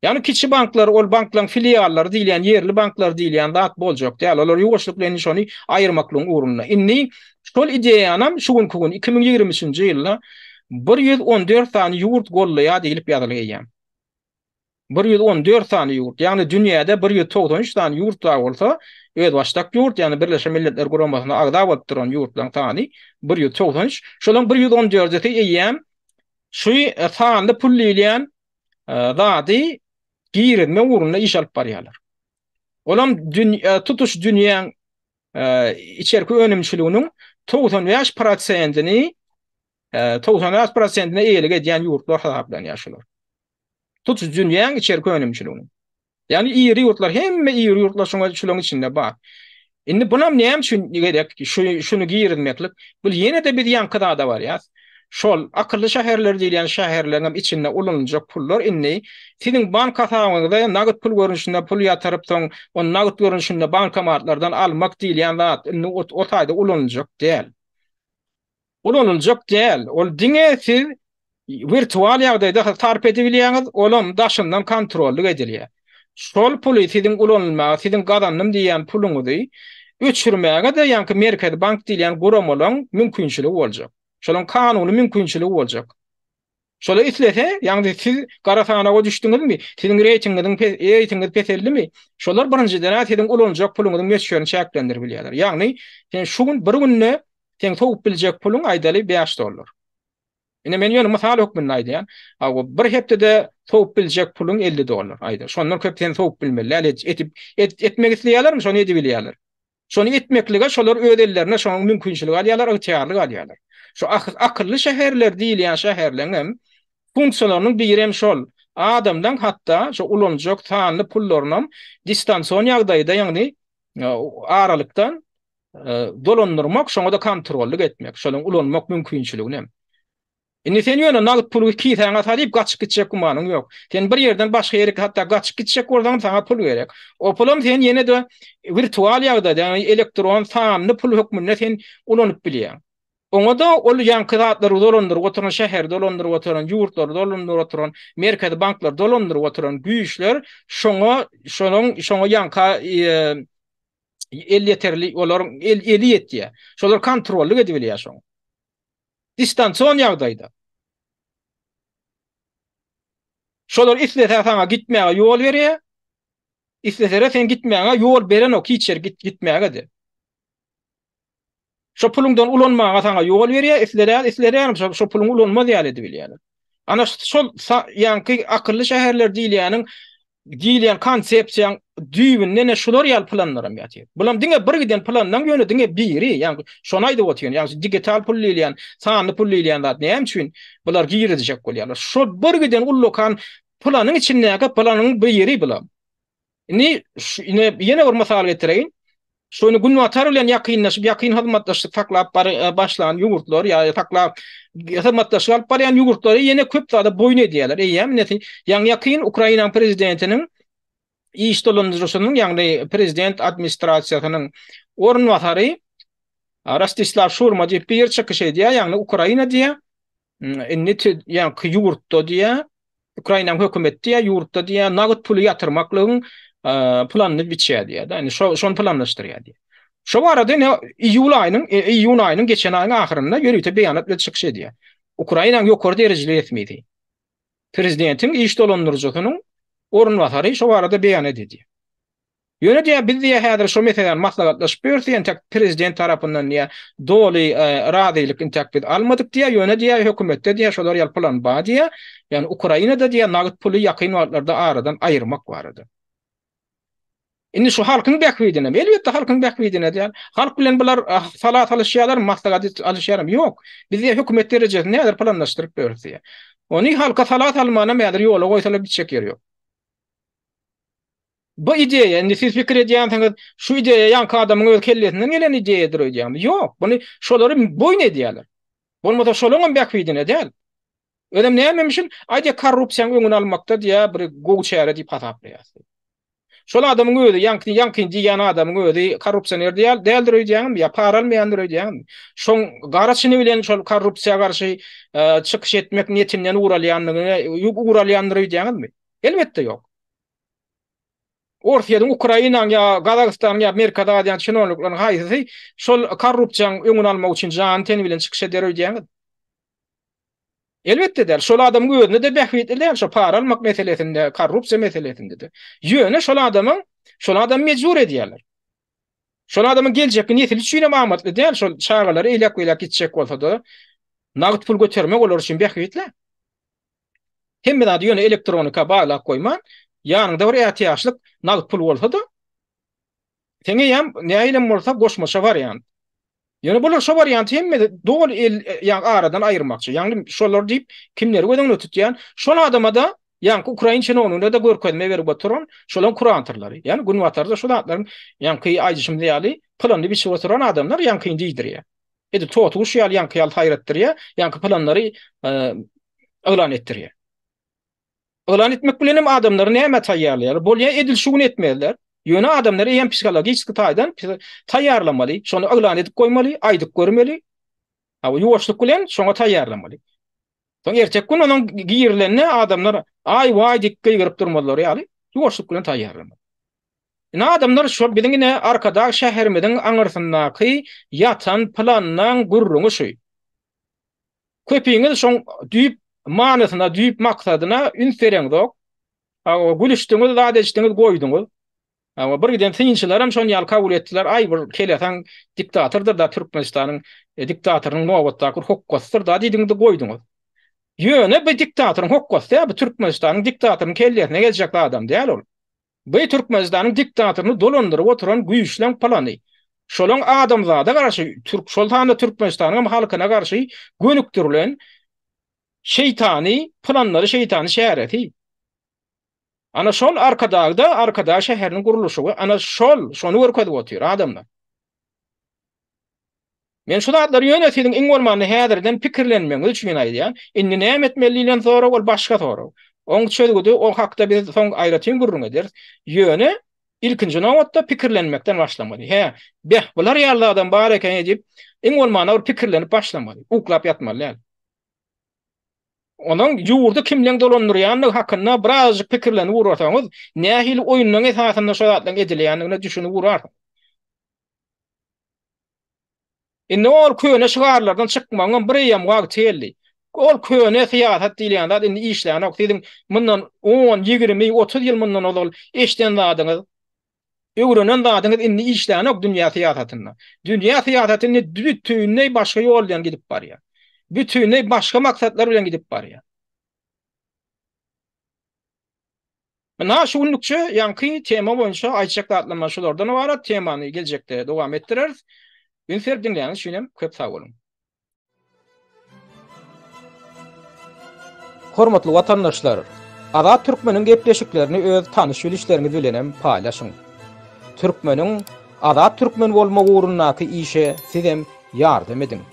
Ýagny kiçi banklar, ol banklaryň filiallary diýilýän, ýerli banklar diýilýän zat boljak däl. Olar ýuwaşlyk bilen indi şony aýyrmaklygyň ugrunda. Indi şol ideýanam şu günki gün 2023-nji ýylda 114 sany ýurt gollaýar diýlip ýazylgy eýýäm. 114 sany ýurt, ýagny dünýäde 193 sany ýurt bar bolsa, özbaşdak ýurt, ýagny Birleşen Milletler Guramasyna agza bolup duran ýurtlaryň sany 193. Şolaryň 114-si eýýäm şu e, sanly pul diýilýän e, zady girizme ugrunda iş alyp barýarlar. Olam e, tutuş dünýäň içerki önümçiliginiň 95 prosentini 95 prosentine eýelik edýän ýurtlar hasaplanýar şular. Tutuş dünýäň içerki önümçiliginiň. Ýagny iri ýurtlar, hemme iri ýurtlar şoňa şularyň içinde bar. Indi bunam näme üçin gerek şu şuny girizmeklik? Bu ýene-de biz ýaňky zada barýas. Şol akylly şäherler diýilýän şäherleriň hem içinde ulanyljak pullar indi siziň bank hasabyňyza nagt pul görnüşinde pul ýatyryp soň ony nagt görnüşinde bankomatlardan almak diýilýän zat indi o taýda ulanyljak däl. Ulanyljak däl. Ol diňe siz wirtual ýagdaýda sarp edibilýäňiz, olam daşyndan kontrollyk edilýär. Şol puly siziň ulanylmaga, siziň gazandym diýýän puluňyzy öçürmäge-de ýaňky Merkezi bank diýilýän guramalaň mümkinçiligi boljak. Şolaň kanuny mümkinçiligi boljak. Şolar islese, ýagny siz gara sanawa düşdüňizmi, siziň reýtingiňiziň reýtingiňiz peseldimi, şolar birinjiden-ä siziň ulanjak puluňyzyň möçberini çäklendirip bilýärler. Ýagny, sen şu gün bir günde seň sowup biljek puluň aýdaly 5 dollar. Ine men ýöne mysal hökmünde aýdýan. Hawa, bir hepdede sowup biljek puluň 50 dollar aýda. Şondan köp sen sowup bilmeli däl. Edip etmek isleýärlermi, şony edibilýärler. Şony etmeklige şolar öz ellerine şonuň mümkinçiligi alýarlar, ygtyýarlyk alýarlar. Şu akylly şäherler diýilýän şäherleň hem funksiýalarynyň biri hem şol. Adamlaň hatda şo ulanjak sanly pullarynam distansion ýagdaýda, ýagny aralykdan dolandyrmak, şoňa-da kontrollyk etmek, şolaryň ulanmak mümkinçiligini hem. Indi sen ýöne nagt puly kisäňe salyp gaçyp gitjek gümanyň ýok. Sen bir ýerden başga ýere hatda gaçyp gitjek bolsaňam saňa pul gerek. O pulam sen ýene-de wirtual ýagdaýda, ýagny elektron sanly pul hökmünde sen ulanyp bilýäň. Oňa-da ol ýaňky zatlary dolandyryp oturan, şäheri dolandyryp oturan, ýurtlary dolandyryp oturan, merkezi banklary dolandyryp oturan güýçler şoňa şonuň şoňa ýaňka elýeterli olaryň eli ýetýär. Şolar kontrollyk edibilýär şoňa. Distansion ýagdaýda. Şolar islese saňa gitmäge ýol berýär. Islesere sen gitmäge ýol berenok hiç ýere git gitmäge-de. Şo puluňdan ulanmaga saňa ýol berýär, isleýär, isleýär şo şo puluňy ulanmaz ýaly edip bilýärler. Ana şol ýaňky akylly şäherler diýilýäniň diýilýän konsepsiýaň düýbünde ine şular ýaly planlaram ýatyr. Bulam diňe bir giden planlaň ýöne diňe biri, ýagny şony aýdyp otyryn, ýagny digital pul diýilýän, sanly pul diýilýän zat näme üçin bular girizjek bolýarlar? Şol bir giden ullakan planyň içindäki planyň biri bulam. Indi şu ine ýene bir mysal getireýin. Şony Günbatar bilen ýakynlaşyp, ýakyn hyzmatdaşlyk saklap e, başlan ýurtlar ýa saklap hyzmatdaşlyk alyp barýan ýurtlary ýene köp zada boýun edýärler. Eýýäm ine ýaňy ýakyn Ukrainanyň prezidentiniň iş dolandyryşynyň, ýagny prezident administrasiýasynyň orunbasary Rostislaw Şurma diýip bir çykyş edýär, ýagny Ukraina diýýär. Indi ýaňky ýurtda diýýär, Ukrainanyň hökümeti diýýär, ýurtda diýýär, nagt puly ýatyrmaklygyň planyny biçýär diýýär-de. Indi şo şony planlaşdyrýar diýýär. Şo barada ine iýul aýynyň, iýun aýynyň geçen aýyň ahyrynda ýörite beýanat bilen çykyş edýär. Ukrainanyň ýokary derejeli resmisi, prezidentiň iş dolandyryjysynyň orunbasary şo barada beýanat edýär. Ýöne diýýär, biz diýýär häzir şo meseläni maslahatlaşyp ýörüs diýýär, entek prezident tarapyndan diýýär, doly razylyk intäk biz almadyk diýýär, ýöne diýýär, hökümetde diýýär, şolar ýaly plan bar diýýär, ýagny Ukrainada diýýär, nagt puly ýakyn wagtlarda aradan aýyrmak barada. Indi şu halkyň bähbidinemi? Elbetde halkyň bähbidine däl. Halk bilen bular sala salyşýarlarmy, maslahat alyşýarmy? Ýok. Biz diýýär, hökümet derejesinde häzir planlaşdyryp ýörüs diýýär. Ony halka sala salmanam häzir ýola goýsalar gitjek ýeri ýok. Bu ideýa, indi siz pikir edýänsiňiz, şu ideýa ýaňky adamyň öz kellesinden gelen ideýadyr öýdýäňmi? Ýok, muny şolary boýun edýärler. Bolmasa şolaňam bähbidine däl. Özem nämemişin, aýdýar korrupsiýaň öňüni almakda diýýär bir gowy çäre diýip hasaplaýar. Şol adamyň özi, ýaňky ýaňky diýýän adamyň özi korrupsioner diýýär, däldir öýdýäňmi? Ýa para almaýandyr öýdýäňmi? Şoň gara çyny bilen şol korrupsiýa garşy çykyş etmek niýetinden ugur alýandygyny, ugur alýandyr öýdýäňizmi? Elbetde ýok. Orsýetiň, Ukrainanyň ýa Gazagystanyň ýa Merkezi Aziýanyň çinownikleriniň haýsysy şol korrupsiýanyň öňüni almak üçin jany-teni bilen çykyş eder öýdýäňiz? Elbetde däl. Şol adamyň özüne-de bähbitli däl şo para almak meselesinde, korrupsiýa meselesinde-de. Ýöne şol adamyň, şol adamy mejbur edýärler. Şol adamyň geljekki nesli üçin hem amatly däl, şol çagalary eýläk-beýläk gitjek bolsa-da, nagt pul götermek olar üçin bähbitli. Hemme zady ýöne elektronika baglap goýman, ýanyňda bir ätiýaçlyk nagt pul bolsa-da, seň eýýäm nähilem bolsa goşmaça wariant. Ýöne bular şo warianty hemme doly el ýa aradan aýyrmakçy. Ýagny şolar diýip kimleri göz öňünde tutýan? Şol adama-da. Ýaňky ukrain çinownigne-de görkezme berip oturan şolaň kuratorlary. Ýagny günbatarda şu zatlaryň ýaňky aýdyşymyz ýaly planyny biçip oturan adamlar ýaňkyny diýdirýär. Edil totuguş ýaly ýaňky ýaly saýratdyrýar, ýaňky planlary yglan etdirýär. Yglan etmek bilen hem adamlary nämä taýýarlaýarlar? Bolýar edil şu gün etmezler. Ýöne adamlary eýýäm psihologiçki taýdan taýýarlamaly. Şony yglan edip goýmaly, aýdyp görmeli. Hawa, ýuwaşlyk bilen şoňa taýýarlamaly. Soň erteki gün onuň girilende adamlar aý-waý diýip gygyryp durmazlary ýaly ýuwaşlyk bilen taýýarlamaly. Ine adamlar şol biziň ine Arkadag şäherimiziň aňyrsyndaky ýatan planyň gürrüňi şu. Köpiňiz şoň düýp manysyna, düýp maksadyna üns bereňzok. Hawa, gülüşdiňiz, zat eşitdiňiz, goýduňyz. Hawa, bir giden synçylaram şony ýaly kabul etdiler, aý bir kelesaň diktatordyr-da, Türkmenistanyň diktatorynyň nobatdaky bir hokgasydyr-da diýdiňiz-de goýduňyz. Ýöne bu diktatoryň hokgasy däl, bu Türkmenistanyň diktatorynyň kellesine geljek zadam däl ol. Bu Türkmenistanyň diktatoryny dolandyryp oturan güýçleň plany. Şolaň adamzada garşy, türk, şol sanda Türkmenistanyň hem halkyna garşy gönükdirilen şeýtany planlary, şeýtany çäresi. Ana şol Arkadagda Arkadag şäheriniň gurluşygy ana şol, şony görkezip otyr adamlar. Men şu zatlary ýöne siziň iň bolmanda häzirden pikirlenmegiňiz üçin aýdýan. Indi näme etmeli diýlen sorag ol başga sorag. Oň çözgüdi o hakda biz soň aýratyn gürrüň ederis. Ýöne ilkinji nobatda pikirlenmekden başlamaly. Hä, beh, bular ýaly zadam bar ekeni diýip, iň bolmanda bir pikirlenip başlamaly. Uklap ýatmaly däl. Onuň ýurdy kimleň dolandyrýandygy hakynda birazajyk pikirlenip ugrasaňyz, nähili oýunlaryň esasynda şo zatlaryň edilýändigine düşünip ugrarsyňyz. Indi ol köne şygarlardan çykmagyňam bir eýýäm wagty geldi. Ol köne syýasat diýilýän zat indi işlänok. Siziň mundan on, 20, 30 ýyl mundan ozal eşiden zadyňyz, öwrenen zadyňyz indi işlänok dünýä syýasatynda. Dünýä syýasaty indi bütinleý başga ýol bilen gidip barýar. Bütinleý başga maksatlar bilen gidip barýar. Ynha, şu günlükçe ýaňky tema boýunça aýtjak zatlarym şulardan ybarat. Temany geljekde dowam etdireris. Üns berip diňläniňiz üçin hem köp sag boluň. Hormatly watandaşlar! Azat Türkmeniň gepleşiklerini öz tanyş-bilişleriňiz bilen hem paýlaşyň. Türkmeniň Azat Türkmen bolmagy ugrundaky işe sizem ýardam ediň.